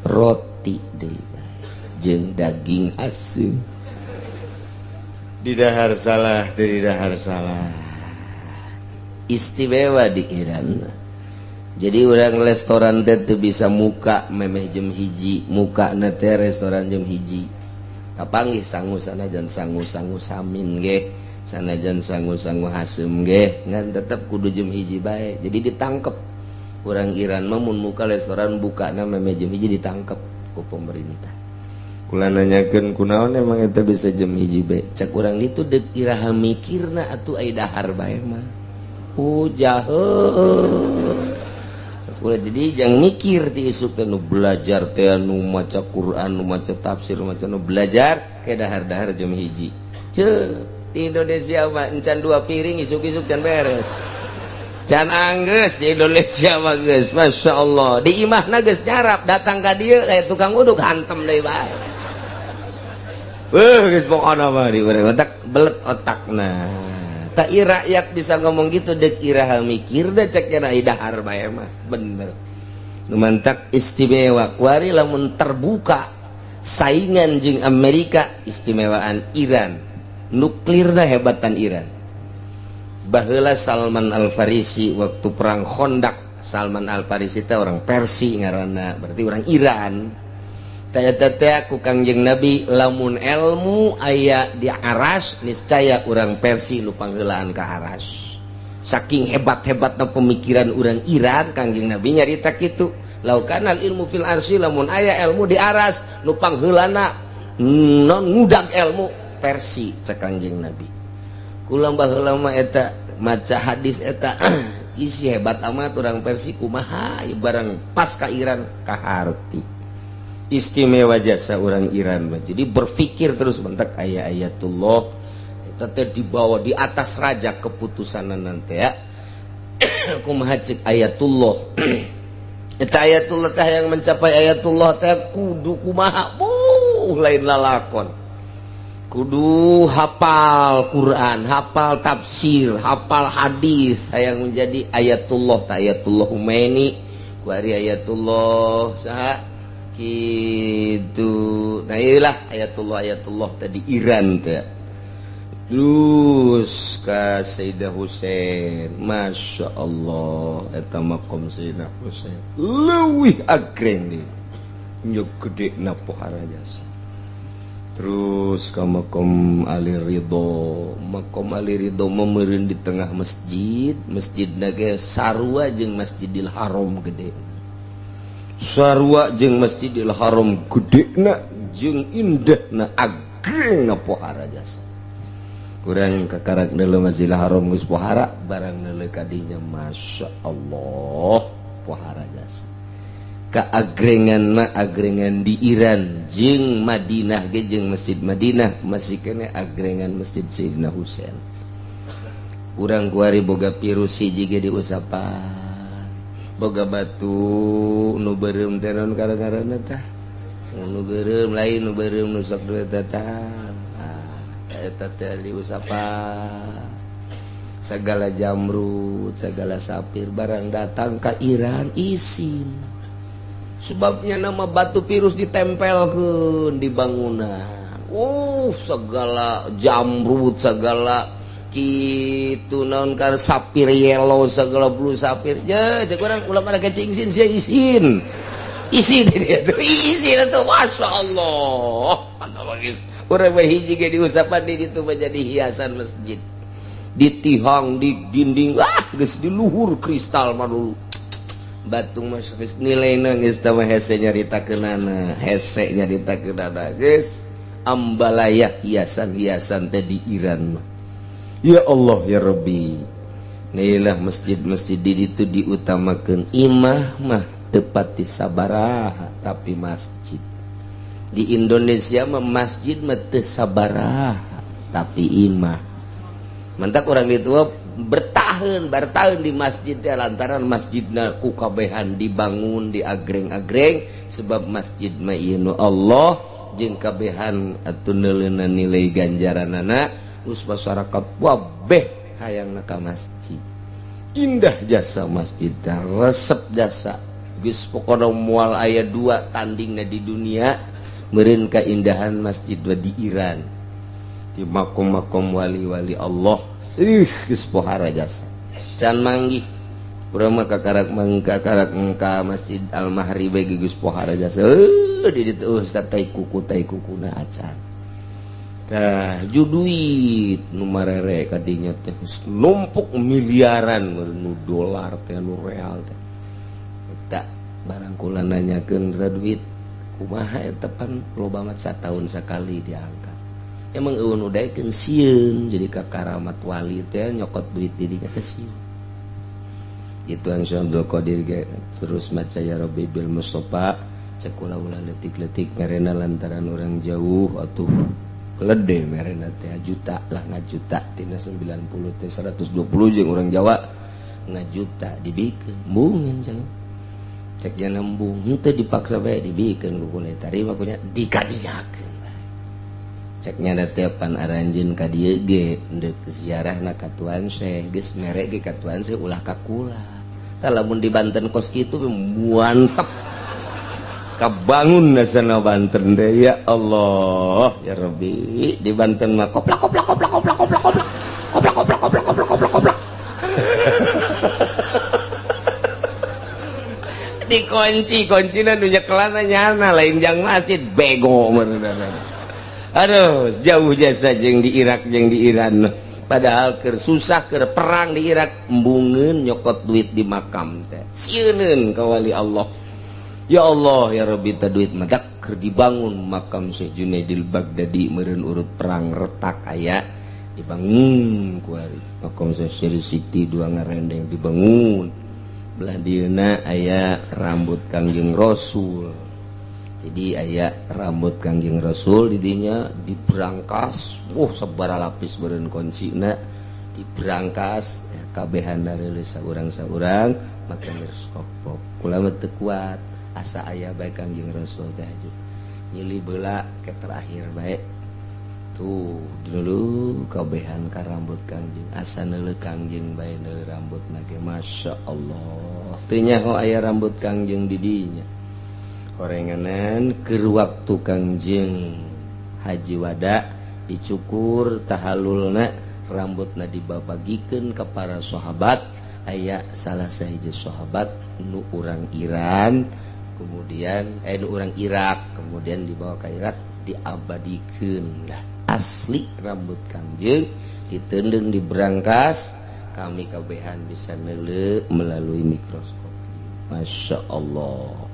roti deui jeung daging asin di dahar salah, di dahar salah. Istimewa di Iran. Jadi orang restoran teh teu bisa muka memeh jam 1, muka teh restoran jam 1. Kapanggih sangu, sanajan sangu-sangu samin ge, sanajan sangu-sangu hasem ge, ngan tetep kudu jam 1 bae. Jadi ditangkep orang Iran mah mun muka restoran bukana memeh jam 1, ditangkep ku pemerintah. Kula nanyakeun, kunaon emang eta bisa jam 1 bae? Cek urang ditu, deuk iraha mikirna atuh, ai dahar bae mah. Oh, jahe. Ulah jadi jangan mikir ti isuk teh nu belajar teh, nu maca Quran, nu maca tafsir, maca nu belajar ke dahar-dahar jam 1. Ceu, di Indonesia mah encan dua piring isuk-isuk can beres. Can anggeus di Indonesia mah geus, Masya Allah. Di imahna geus nyarap, datang ka dieu kayak tukang uduk hantem deui bae. Geus pokona mah di otak belet otakna. Tak rakyat bisa ngomong gitu, dek iraha mikir deh, cek nya dahar bae mah bener. Nu mantak istimewa kuari lamun terbuka saingan jeung Amerika, istimewaan Iran, nuklirna hebatan Iran. Baheula Salman Al Farisi waktu perang Khandaq, Salman Al Farisi teh orang Persi ngaranna, berarti orang Iran. Teh ku Kangjeng Nabi, lamun ilmu aya di aras, niscaya orang Persi nu pangheulaan ka aras, saking hebat-hebatna pemikiran orang Iran. Kangjeng Nabi nyarita kitu, laukanal ilmu fil arsy, lamun aya ilmu di aras, nu pangheulana non ngudag ilmu Persi, cek Kangjeng Nabi. Kula baheula mah eta maca hadis eta Isi hebat amat orang Persia, kumaha barang pas ka Iran kaharti istimewa jasa orang Iran mah. Jadi berpikir terus, bentak aya ayatullah teteh dibawa di atas raja keputusan nanti ya. Kumaha cek ayatullah eta? Ayatullah teh yang mencapai ayatullah teh kudu kumaha? Buh, lain lalakon, kudu hafal Quran, hafal tafsir, hafal hadis yang menjadi ayatullah. Ta Ayatullah Khomeini kuari, ayatullah saha gitu. Nah, inilah ayatullah ayatullah tadi Iran teh. Terus ka Sayyidah Husain, Masya Allah, eta makom Sayyidah Husain leuwih agreng nih nyuk gede na pohara jasa. Terus ke makom Ali Ridho. Makom Ali Ridho memeureun di tengah masjid. Masjid ge sarua jeung Masjidil Haram gede, sarua jeung Masjidil Haram gede na jeung indah na, agreng na pohara jasa. Kurang kakarak neuleuh Masjidil Haram geus pohara, barang neuleuh kadinya, Masya Allah, pohara jasa. Keagrengan mah agrengan di Iran jeung Madinah ge, jeung Masjid Madinah masih kene agrengan Masjid Sayyidina Husain. Urang kuari boga virus hiji ge diusapan, boga batu nu beureum teh, naon karang-karangna tah, nu beureum, lain nu beureum, nu sok duit teh. Ah, eta teh diusapan segala jamrut, segala sapir. Barang datang ke Iran isin, sebabnya nama batu virus ditempelkan di bangunan. Segala jamrut, segala gitu, naon kar sapir yellow, segala blue sapir ya. Cek urang ulah pada kecingsin sia, isin isin itu, isin itu. Masya Allah, bagus. Urang mah hiji ge diusapan di ditu menjadi hiasan masjid, di tihang, di dinding. Ah, geus di luhur kristal mah dulu batu mas geus nilaina geus tah mah hese nyaritakeunana, hese nyaritakeunana, geus ambalaya hiasan-hiasan teh di Iran mah. Ya Allah ya Rabbi. Inilah masjid-masjid di ditu diutamakan. Imah mah tepat di sabaraha, tapi masjid di Indonesia mah masjid mah teu sabaraha, tapi imah mantak orang itu bertahan bertahan di masjid ya, lantaran masjidna ku kabehan dibangun di agreng-agreng, sebab masjid mah ieu Allah jeung kabehan atuh neuleuna nilai ganjaranana. Terus masyarakat wabeh hayang ka masjid. Indah jasa masjid, resep jasa. Geus pokona moal aya dua tandingna di dunia meureun keindahan masjid di Iran, di makom-makom wali-wali Allah. Ih, geus pohara jasa. Can manggih urang mah, kakarak mangkakarak ka Masjid Al Mahri bae geus pohara jasa. Di ditu ustaz tai kuku, tai kukuna acan. Tah ju duit nu marere kadinya teh numpuk miliaran, nu dolar teh, nu real teh. Eta barang kula nanyakeun duit kumaha eta, pan loba amat, satahun sakali diangkat. Emang eueun udaikeun sieun, jadi ka karamat wali teh nyokot duit dirinya teh sieun. Itu yang Syekh Abdul Qadir ge terus maca ya Rabbi bil Mustafa. Cek kula ulah letik-letik merena, lantaran orang jauh atuh lede merena teh juta lah, ngajuta tina 90 teh 120 jeung orang Jawa ngajuta dibikeun embungeun. Cek cek nya nembung henteu, dipaksa bae dibikeun ku kula, tarima kunya dikadiakeun. Ceknya ada tiapan aranjeun ka dieu ge ndek ziarahna ka Tuan Syekh, geus mere ge ka Tuan Syekh, ulah ka kula. Tah, lamun di Banten kos kitu mantep kabangun nasana Banten deh. Ya Allah ya Rabbi, di Banten mah koplak koplak koplak koplak koplak koplak koplak koplak koplak koplak koplak koplak, dikunci kuncina nu nyekelana nyana lain jang masjid, bego meureun. Aduh, jauh jasa jeung di Irak jeung di Iran. Padahal keur susah, keur perang di Irak, embungeun nyokot duit di makam teh, sieuneun ka wali Allah. Ya Allah ya Rabbi, ta duit mah keur dibangun makam Syekh Junaidil Baghdadi meureun, urut perang retak aya. Dibangun kuari makom Syekh Siti dua ngarendeng dibangun. Belah dieuna aya rambut Kangjeng Rasul. Jadi aya rambut Kangjeng Rasul di dinya diberangkas, sabara lapis beureun kuncina diberangkas kabehan dareuleus saurang-saurang make mikroskop. Kula mah teu kuat asa aya bae Kangjeng Rasul teh aju. Nyili beula ke terakhir bae. Tuh dulu kabehan ka rambut Kangjeng asa neuleuh Kangjeng bae neuleuh rambutna ge Masya Allah. Teu nyaho aya rambut Kangjeng di dinya. Horenganan keur waktu Kangjeng Haji Wada dicukur tahalulna rambutna dibabagikeun ka para sahabat. Aya salah sahiji sahabat nu urang Iran kemudian nu urang Irak kemudian dibawa ka Irak diabadikeun lah asli rambut Kangjeng diteundeun diberangkas kami kabehan bisa neuleuh melalui mikroskop. Masya Allah.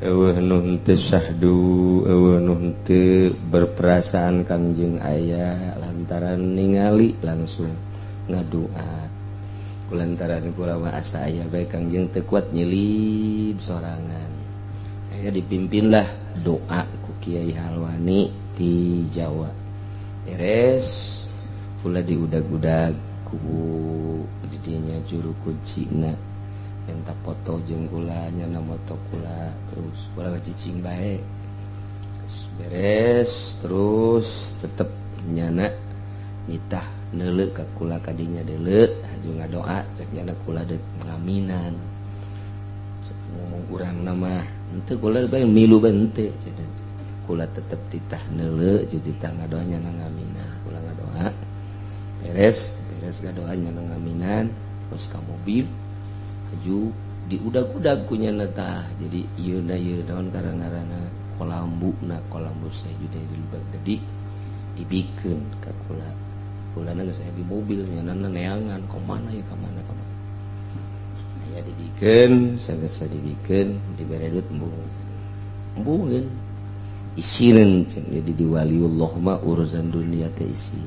Eueuh nu henteu syahdu, eueuh nu henteu berperasaan Kangjeng aya lantaran ningali langsung ngadua. Kulantaran kula mah asa aya bae Kangjeng teu kuat nyelip sorangan. Akhirnya dipimpinlah doa ku Kiai Halwani di Jawa. Beres pula diudag-udag ku didinya juru kuncina minta foto jeung kula nyana moto kula terus kula cicing bae. Terus beres terus tetep nyana nitah neuleuh ka kula kadinya deuleuh haju ngadoa cek nyana kula deuk ngaminan. Cek ngomong urang mah henteu kula bae milu bae henteu cenah. Kula tetep titah neuleuh jadi titah ngadoa nyana ngaminan. Kula ngadoa beres beres ngadoa nyana ngaminan terus ka mobil haju diudag-udag ku nyana tah. Jadi ieu na ieu naon karang-ngaranna kolambu na kolambu Sayyidina Baghdadi dibikeun ka kula. Kulana geus aya di mobil nyanana neangan ka mana ya ka mana ka mana. Aya dibikeun sageus dibikeun dibere duit embung. Embungeun isineun cenah. Jadi di waliullah mah urusan dunia teh isin.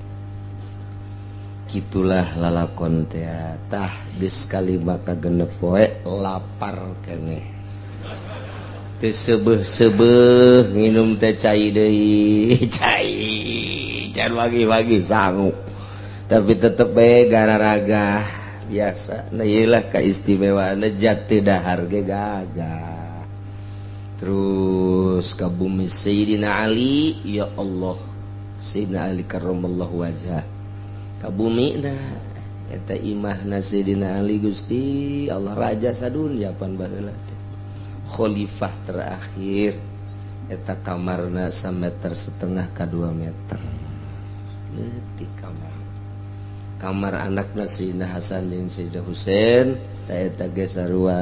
Gitulah lalakon teh tah geus kalima ka genep poe lapar keneh. Teu seubeuh-seubeuh nginum teh cai deui, cai can wagi-wagi sangu. Tapi tetep bae gararaga biasa. Nah ieu lah kaistimewaanna jati dahar ge gagah. Terus ka bumi Sayyidina Ali, ya Allah, Sayyidina Ali karramallahu wajhah. Ka bumi na eta imahna Sayyidina Ali Gusti Allah raja sadunya pan baheula teh. Khalifah terakhir eta kamarna sameter setengah ka 2 meter. Leutik kamar. Kamar anakna Sayyidina Hasan jeung Sayyidina Husain ta eta ge sarua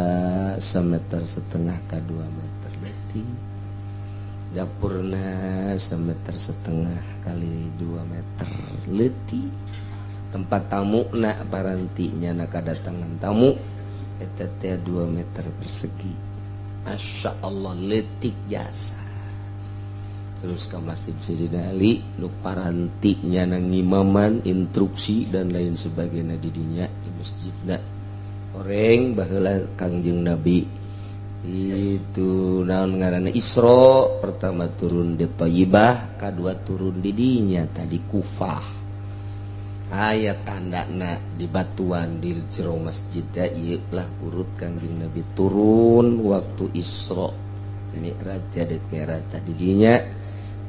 sameter setengah ka 2 meter leutik. Dapurna sameter setengah kali 2 meter leutik. Tempat tamu na parantinya na kadatangan tamu eta teh 2 meter persegi. Masya Allah leutik jasa. Terus ke Masjid Sayyidina Ali nu parantinya na ngimaman instruksi dan lain sebagainya di dinya di masjidna. Oreng baheula Kangjeng Nabi itu naon ngaranna Isra pertama turun di Thayyibah, kadua turun di dinya tadi Kufah. Aya tandana di batuan di jero masjid ieu lah urut Kangjeng Nabi turun waktu Isra Mi'raj jadi Mi'raj tadi dinya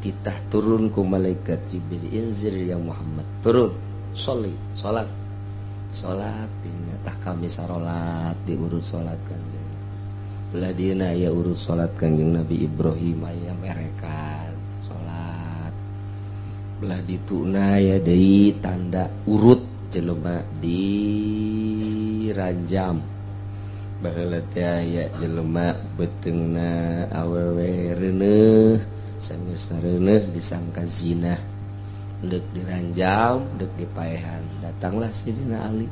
titah turun ku malaikat Jibril inzir ya Muhammad turun sholli salat salat dinya tah kami sarolat diurut salat Kangjeng belah dieuna aya urut salat Kangjeng Nabi Ibrahim aya merekan salat belah dituna ya deui tanda urut jelema diranjam baheula teh aya jelema beuteungna awewe reuneuh sanggeus reuneuh disangka zina deuk diranjam deuk dipaehan datanglah Sidina Ali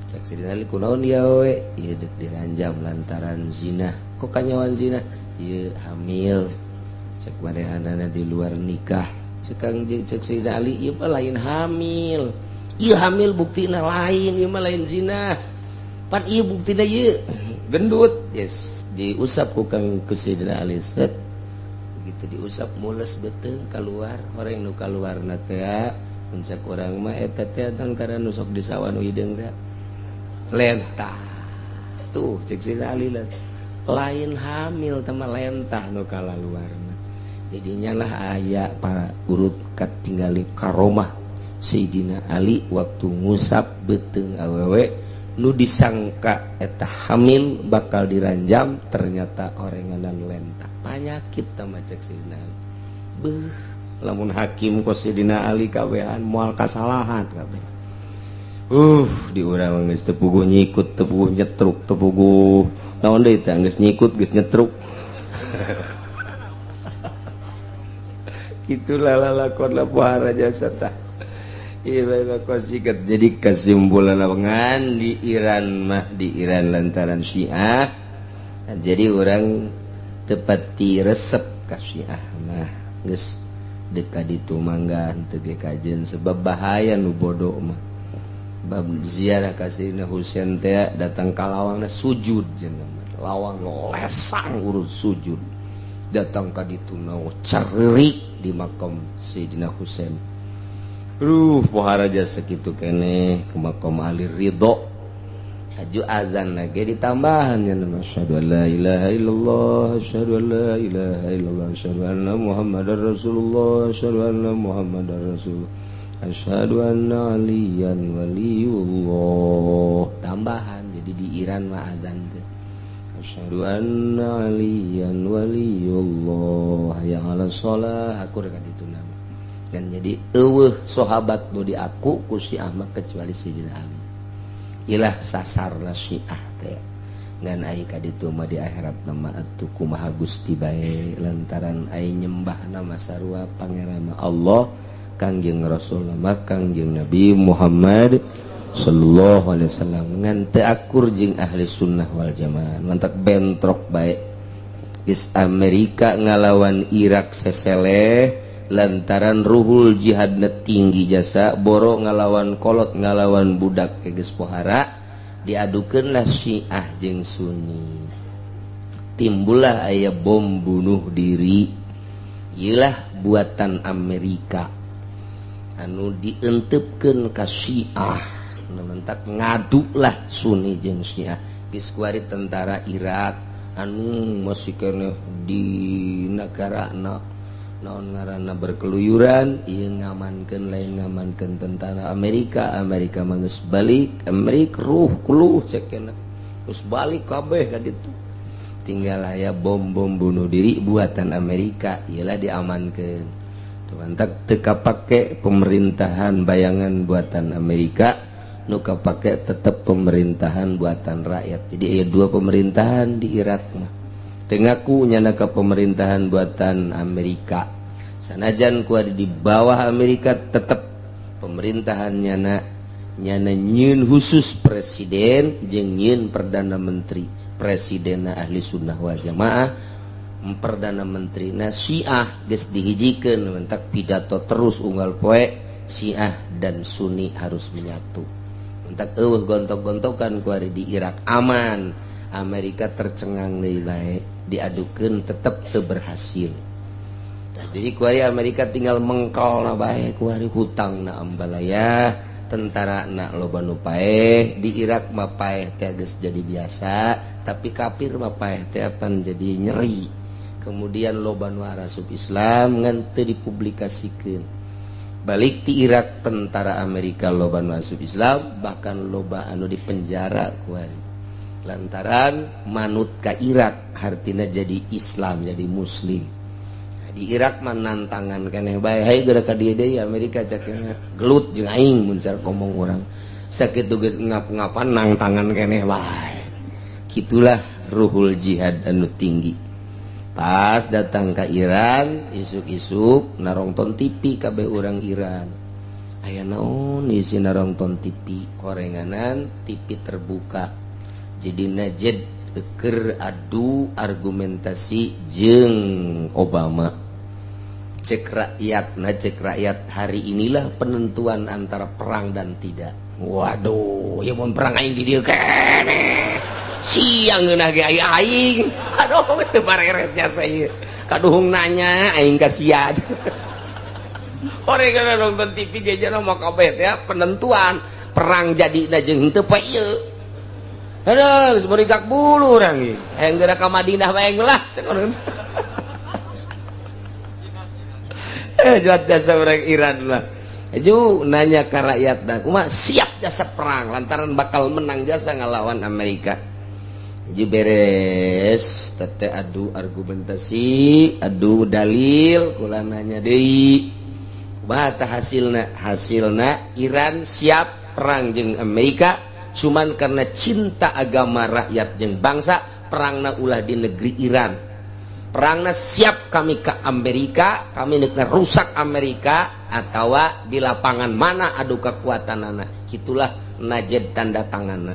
cek Sidina Ali kunaon ieu awewe ieu deuk diranjam lantaran zina kok kanyawan zina ieu hamil cek manehanana di luar nikah. Cek cek Sayyidina Ali ieu mah lain hamil. Ieu hamil buktina lain, ieu mah lain zina. Pan ieu buktina ieu gendut. Yes, diusap ku Kang ku Sayyidina Ali set. Begitu diusap mules beuteung keluar, horeng nu kaluarna teh mun cek urang mah eta teh tangkara nu sok di sawah nu hideung teh. Lentah. Tuh cek Sayyidina Ali lah. Lain hamil teh mah lentah nu kalaluarna. Jadinya lah aya para urut katinggali karomah Sayyidina Ali waktu ngusap beuteung awewe nu disangka eta hamil bakal diranjam ternyata orenganan lentah panyakit teh mah cek Sayyidina Ali. Beuh lamun hakim ku Sayyidina Ali kabehan moal kasalahan kabeh. Di urang geus teu puguh nyikut, teu puguh nyetruk, teu puguh naon deui teh geus nyikut geus nyetruk. Itulah lalakon pohara jasa tah. Jadi kesimpulan ngan di Iran mah di Iran lantaran Syiah. Jadi orang tepati resep ka Syiah mah geus deka ditu mangga teu ge kajen sebab bahaya nu bodoh mah. Bab ziarah ka Sayyidina Husain teh datang ka lawangna sujud cenah. Lawang lesang urut sujud. Datang ka ditu cerik di makam Sayyidina Husain. Ruh pohara jasa kitu keneh ke makam Ali Ridho. Aju azan lagi ditambahan ya nama asyhadu an la ilaha illallah asyhadu an la ilaha illallah asyhadu anna Muhammadar Rasulullah asyhadu anna Muhammadar Rasulullah asyhadu anna aliyan waliyullah. Tambahan jadi di Iran mah azan teh asyhadu anna aliyan waliyullah hayya 'alas shalah akur ka ditu nama. Dan jadi eueuh sahabat nu diaku ku Syiah mah kecuali Sayyidina Ali. Ilah sasarna Syiah teh. Ngan ai ka ditu mah di akhirat mah atuh kumaha Gusti bae lantaran ai nyembahna mah sarua pangeran Allah Kangjeng Rasul mah Kangjeng Nabi Muhammad sallallahu alaihi wasallam ngan teu akur jeung ahli sunnah wal jamaah mantak bentrok bae. Is Amerika ngalawan Irak seseleh lantaran ruhul jihadna tinggi jasa boro ngalawan kolot ngalawan budak ke geus pohara diadukeunlah Syiah jeung Sunni timbullah aya bom bunuh diri ieulah buatan Amerika anu dientepkeun ka Syiah mentak ngaduklah Sunni jeung Syiah geus kuari tentara Irak anu masih keneh di negarana naon ngaranna berkeluyuran ieu ngamankeun lain ngamankeun tentara Amerika Amerika mah geus balik Amerika ruh kuluh cekena geus balik kabeh ka ditu tinggal aya bom-bom bunuh diri buatan Amerika ieulah diamankeun mantak teu kapake pemerintahan bayangan buatan Amerika nu kapake tetep pemerintahan buatan rakyat. Jadi aya dua pemerintahan di Irak mah teu ngaku nyana ka pemerintahan buatan Amerika sanajan ku ada di bawah Amerika tetep pemerintahan nyana nyana nyieun khusus presiden jeung nyieun perdana menteri. Presidenna ahli sunnah wal jamaah, perdana menterina Syiah geus dihijikeun mentak pidato terus unggal poe Syiah dan Sunni harus menyatu. Mentak eueuh gontok-gontokan ku ari di Irak aman. Amerika tercengang deui bae diadukeun tetep teu berhasil. Jadi kuari Amerika tinggal mengkol na bae kuari hutang na ambalaya tentara na loba nu paeh di Irak mah paeh teh geus jadi biasa tapi kafir mah paeh teh apan jadi nyeri. Kemudian loba nu arasup Islam ngan teu dipublikasikeun. Balik ti Irak tentara Amerika loba nu asup Islam bahkan loba anu dipenjara kuari. Lantaran manut ka Irak hartina jadi Islam jadi Muslim. Nah, di Irak mah nantangan keneh bae hayu geura ka dieu deui Amerika cakena gelut jeung aing mun car ngomong urang sakitu geus ngap-ngapan nangtangan keneh bae. Kitulah ruhul jihad anu tinggi. Pas datang ka Iran isuk-isuk narongton TV kabeh urang Iran. Aya naon isi narongton TV horenganan TV terbuka. Jadi Najd keur adu argumentasi jeung Obama. Cek rakyat, nah cek rakyat, hari inilah penentuan antara perang dan tidak. Waduh, ya mun perang aing di dieu keneh. Siang ngeunah ge aing aing. Aduh, geus teu pareres jasa ieu. Kaduhung nanya aing ka sia. Orang kana nonton TV ge jana mah kabeh teh penentuan perang jadi jeung henteu poe ieu. Aduh, geus merigak bulu urang ieu. Hayang geura ka Madinah bae lah cek urang. Juat jasa orang Iran lah. Ju nanya ke rakyat dah, kumaha siap jasa perang lantaran bakal menang jasa ngalawan Amerika. Ju beres tete adu argumentasi, adu dalil, kula nanya deui. Kumaha tah hasilna? Hasilna Iran siap perang jeung Amerika cuman karena cinta agama rakyat jeung bangsa, perangna ulah di negeri Iran. Perangna siap kami ke Amerika, kami nek rusak Amerika atau di lapangan mana adu kekuatan anak. Itulah Najed tanda tangan.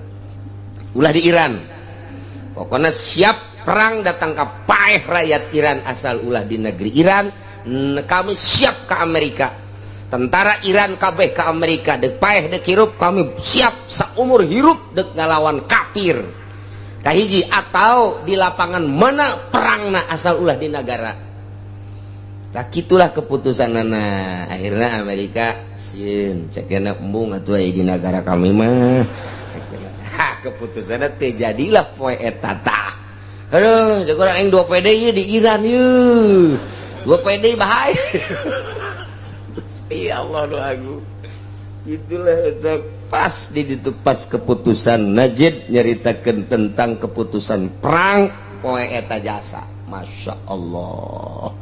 Ulah di Iran. Pokoknya siap perang datang ke paeh rakyat Iran asal ulah di negeri Iran. Kami siap ke Amerika. Tentara Iran kabeh ke Amerika dek paeh dek hirup, kami siap seumur hirup dek ngalawan kafir. Kahiji atau di lapangan mana perangna asal ulah di negara. Tak itulah keputusan nana. Akhirnya Amerika sieun cekena embung atuh di negara kami mah. Hah, keputusanna teh jadilah poe eta tah. Aduh, cek urang aing 2 PD ieu di Iran ieu. 2 PD bahaya. Gusti Allah doaku. Itulah eta pas di ditu pas keputusan Najid nyaritakeun tentang keputusan perang poe eta jasa. Masya Allah,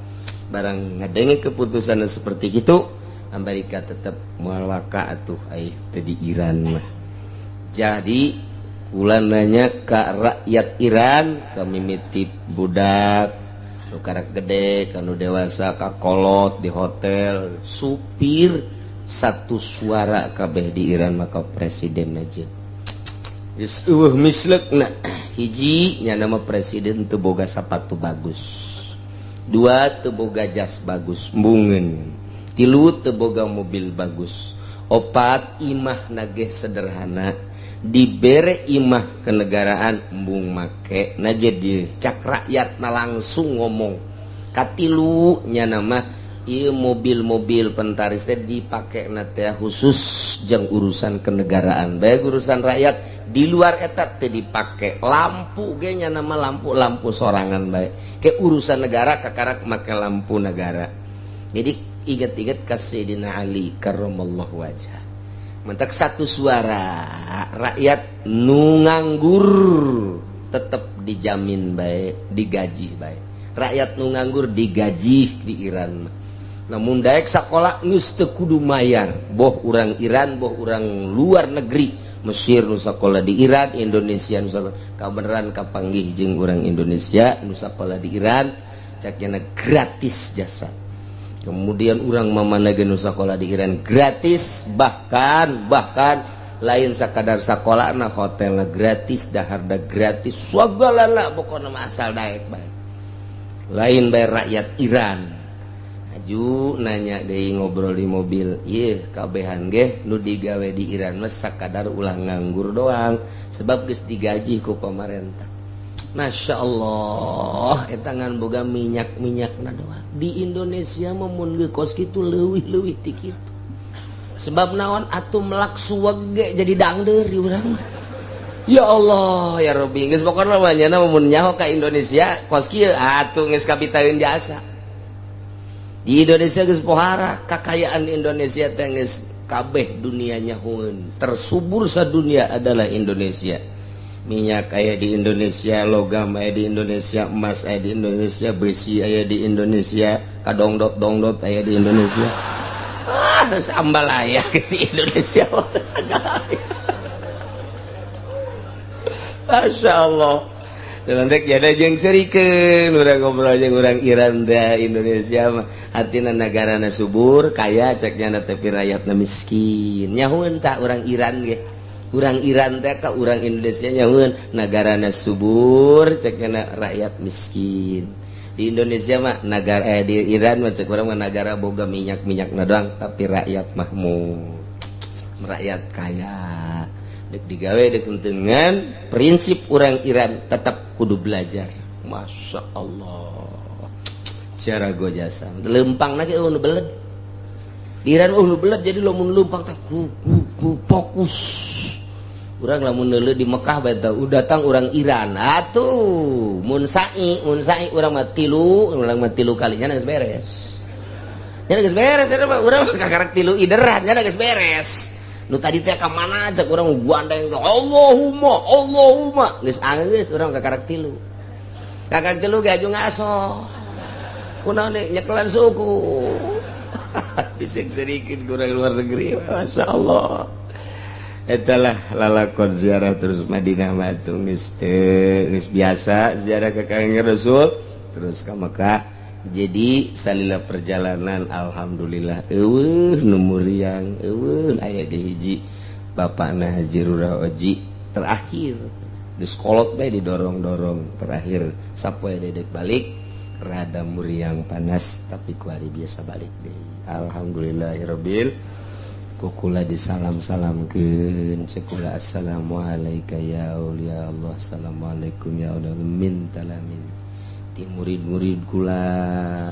barang ngadenge keputusan seperti itu Amerika tetap malaka atuh ai teu di Iran mah. Jadi kula nanya ka rakyat Iran, kami mitip budak nu karak gede kanu dewasa ka kolot di hotel supir satu suara kabeh di Iran maka presiden aja. Geus eueuh mislekna. Hiji nya nama presiden teu boga sapatu bagus, dua teu boga jas bagus embungeun, tilu teu boga mobil bagus, opat imah nageh sederhana, dibere imah kenegaraan embung make. Nah jadi cak rakyat na langsung ngomong. Katilu nya nama ieu mobil-mobil pentaris teh dipake na teh khusus jang urusan kenegaraan baik urusan rakyat, di luar eta teh dipake. Lampu ge nya nama lampu-lampu sorangan bae ke urusan negara kakarak make lampu negara. Jadi ingat-ingat ka Sayyidina Ali karramallahu wajah. Mentak satu suara rakyat nu nganggur tetep dijamin bae digaji bae. Rakyat nu nganggur digaji di Iran. Namun daek sekolah geus teu kudu mayar, boh urang Iran boh urang luar negeri, Mesir nu sakola di Iran, Indonesia nu sakola kabeneran kapanggih jeung urang Indonesia nu sakola di Iran caknya gratis jasa. Kemudian urang mamana ge nu sakola di Iran gratis, bahkan bahkan lain sakadar sakola na hotelna gratis, daharna gratis, sagalana pokona mah asal daek bae. Lain bayar rakyat Iran. Aju nanya deui ngobrol di mobil, ieu kabehan ge nu digawe di Iran mah sakadar ulah nganggur doang sebab geus digaji ku pamarentah. Masya Allah, eta ngan boga minyak-minyakna doang. Di Indonesia mah mun geus kos kitu leuwih-leuwih ti kitu. Sebab naon atuh melak suweg ge jadi dangdeur di urang mah. Ya Allah, ya Rabbi, geus pokona mah nyana mun nyaho ka Indonesia kos kieu atuh geus kapitaeun jasa. Di Indonesia geus pohara kakayaan Indonesia teh geus kabeh dunia nyahoeun. Tersubur sadunia adalah Indonesia. Minyak aya di Indonesia, logam aya di Indonesia, emas aya di Indonesia, besi aya di Indonesia, kadongdot-dongdot aya di Indonesia. Ah, sambal aya ke si Indonesia segala. Masya Allah. Dalam rek jada jeung serikeun urang ngobrol jeung urang Iran da Indonesia mah hatina negarana subur kaya cek nyana tapi rakyatna miskin. Nyahoeun tak urang Iran ge. Urang Iran teh ka urang Indonesia nyahoeun negarana subur cek nyana rakyat miskin. Di Indonesia mah negara, di Iran mah cek urang mah negara boga minyak-minyak doang, tapi rakyat makmur, rakyat kaya. Dek digawe dek dengan prinsip orang Iran tetap kudu belajar. Masya Allah, cara jasa lempang lagi, oh, nu beled di Iran, oh, nu beled. Jadi lamun lempang teh ku, ku, ku, fokus. Urang lamun neuleuh di Mekah bae teh, udah datang orang Iran atuh, mun sa'i, mun sa'i urang mah tilu, urang mah tilu kalinya geus beres nya, geus beres eta mah. Urang mah kakarek tilu ideran nya geus beres. Nu tadi teh ka mana aja urang gandeng teh, Allahumma, Allahumma, geus geus urang kakarek tilu, kakarek tilu ge aju ngaso. Kunaon nyekelan suku disek sedikit kurang luar negeri. Masya Allah, itulah lalakon ziarah. Terus Madinah mah tuh geus geus biasa ziarah ke Kangjeng Rasul, terus ke Mekah. Jadi salila perjalanan, alhamdulillah, eueuh nu muriang, eueuh. Aya di hiji bapakna Haji Rura Oji terakhir di sekolot bae didorong-dorong. Terakhir sapoe dedek balik rada muriang panas, tapi ku hari biasa balik deh. Alhamdulillahirabbil kukula disalam-salamkeun sekula, assalamualaikum ya aulia Allah, assalamualaikum ya aulia min talamin ti murid-murid kula,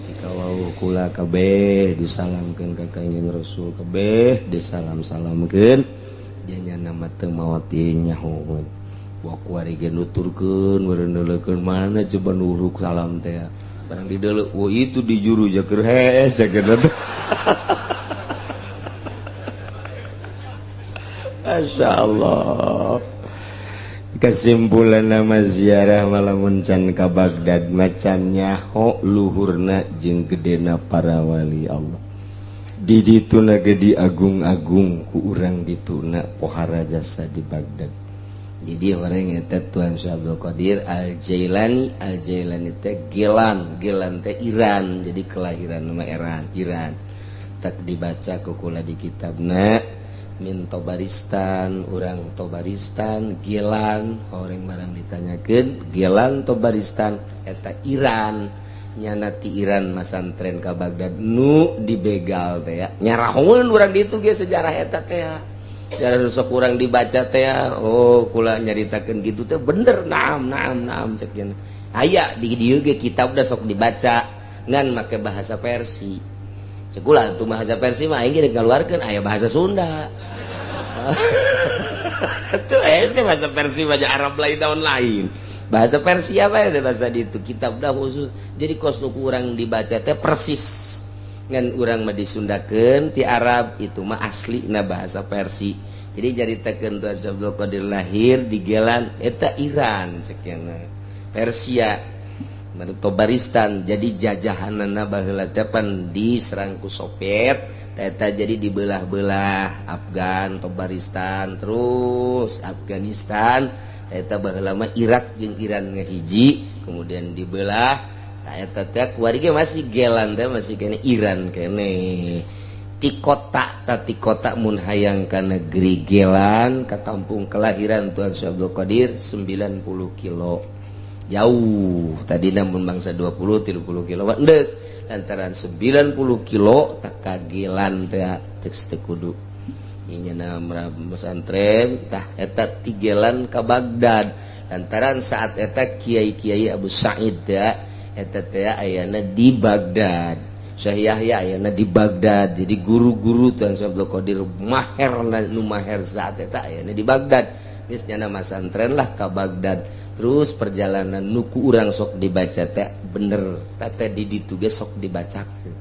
ti kawau kula kabeh disalamkeun ka Kangjeng Rasul, kabeh disalam-salamkeun. Janya nama teu maot nyaho wa kuari ge nuturkeun meureun mana coba nuruk salam teh barang di deuleu, oh, itu di juru jaker hees jaker teh. Masya Allah, kesimpulan nama ziarah malamun can ka Baghdad macan nyaho luhurna jeung gedena para wali Allah. Di dituna ge diagung-agung ku urang dituna, pohara jasa di Baghdad. Jadi orang eta Tuan Syekh Abdul Qadir Al Jailani. Al Jailani teh Gilan, Gilan teh Iran, jadi kelahiran nama Iran, Iran. Tak dibaca ku kula di kitabna min Tobaristan, orang Tobaristan Gilan. Orang barang ditanyakan Gilan Tobaristan eta Iran, nyana ti Iran masantren ka Baghdad nu dibegal teh ya. Nyarahoeun urang ditu ge sejarah eta teh ya. Sejarah nu sok urang dibaca teh ya. Oh, kula nyaritakeun gitu teh bener, naam naam naam cek aya di dieu ge kitab udah sok dibaca ngan make bahasa Persi. Cekula tuh bahasa Persi mah aing ge ngaluarkeun aya bahasa Sunda tuh, sih bahasa Persi bahasa Arab lain, tahun lain bahasa Persia apa ya, bahasa di itu kitab dah khusus. Jadi kos nu kurang dibaca teh persis ngan urang mah disundakeun ti Arab, itu mah asli na bahasa Persi. Jadi caritakeun Tuan Abdul Qadir lahir di Gelan eta Iran, cekiana Persia Tobaristan. Jadi jajahanana baheula teh pan diserang ku Soviet eta, jadi dibelah-belah Afgan, Tobaristan, terus Afghanistan. Eta baheula mah Irak jeung Iran ngahiji, kemudian dibelah. Tah eta teh kuari ge masih Gelan teh masih kene Iran kene. Ti kota ta, ti kota mun hayang ka negeri Gelan, ka kampung kelahiran Tuan Syekh Abdul Qadir, 90 kilo jauh. Tadi namun bangsa 20 30 kilo endek lantaran 90 kilo tak kagelan teh teks teu kudu ieu pesantren. Tah eta tigelan ka Baghdad lantaran saat eta kiai-kiai Abu Sa'id teh eta teh ayana di Baghdad, Syekh Yahya ayana di Baghdad. Jadi guru-guru Tuan Abdul Qadir maher nu maher saat eta ayana di Baghdad. Geus nyana masantren lah ka Baghdad. Terus perjalanan nuku urang sok dibaca teh bener teh di ditu ge sok dibacakeun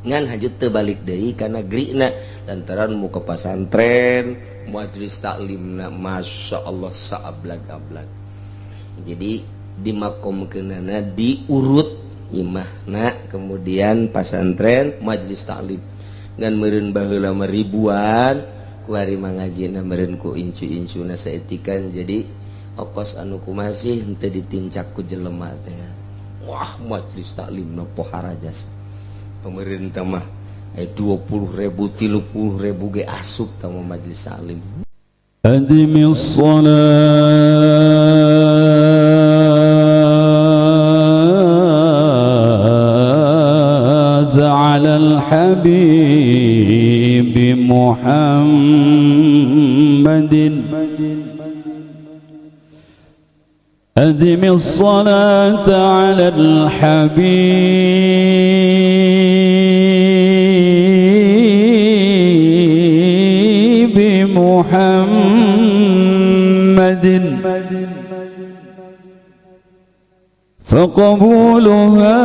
ngan hajut teu balik deui ka negrina lantaran mu ke pasantren, majelis taklimna Masya Allah saablag-ablag. Jadi di makomkeunana diurut imahna, kemudian pasantren, majelis taklim. Ngan meureun baheula mah ribuan, ku hari mangajina meureun ku incu-incuna saetikan. Jadi okos anu kumasih henteu ditincak ku jelema teh. Wah, majelis taklimna pohara jasa. Pemerintah mah 20.000 30.000 ge asup tah majelis taklim. أدم الصلاة. أدم الصلاة على الحبيب محمد فقبولها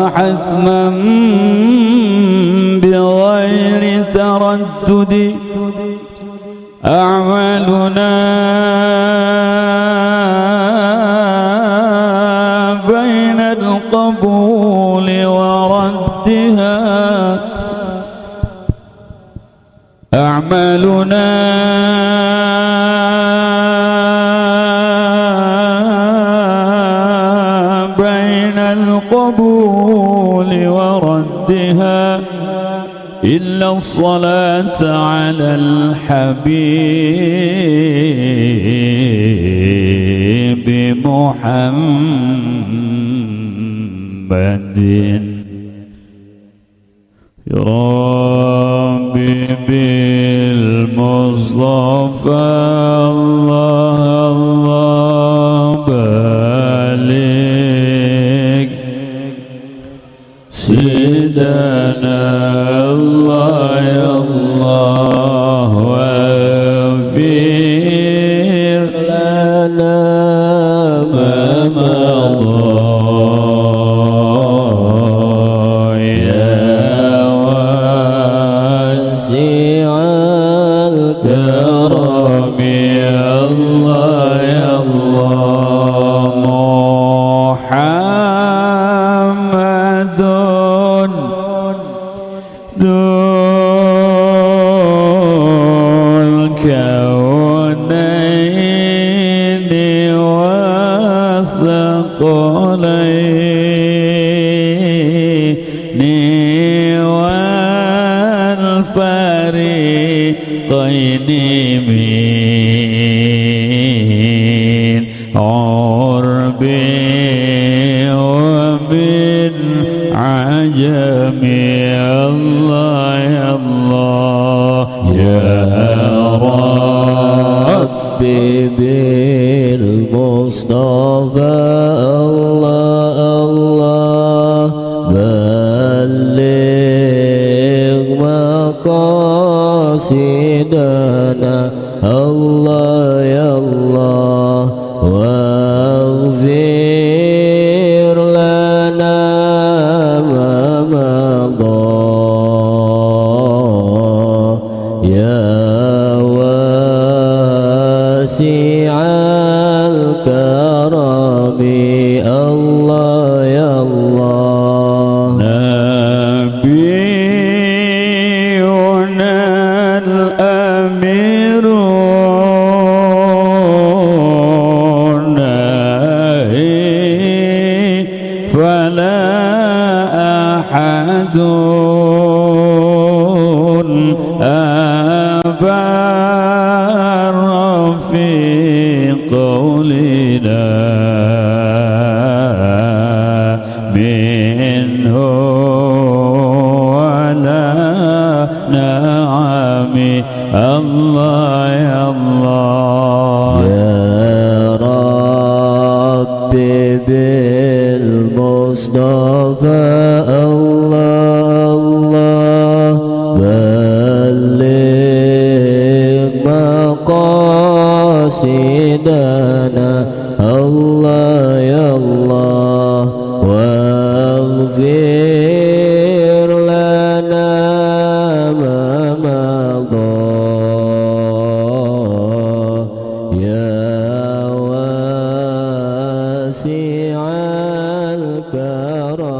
حتما بغير تردد. أعمالنا بين القبول وردها، أعمالنا بين القبول وردها إلا الصلاة على الحبيب محمد. يا ربي بالمصطفى الله الله بلغ سيدنا الله يا الله واغفر لنا ما مضى يا واسع الكرم يا الله يا الله محمد ذو الكونين والثقلين والفريقين من عرب ومن عجم. الله يا الله يا ربي بالمصطفى الله الله بلغ مقاصدنا الله يا الله واغفر لنا ما مضى يا واسع الكرم الله يا الله. نبينا الأمير فلا أحد أبر في قولنا منه ولا نعم. الله يا الله يا ربي بالمصطفى الله الله بلغ مقاصدنا الله يا الله واغفر لنا ما مضى يا واسع الكرم.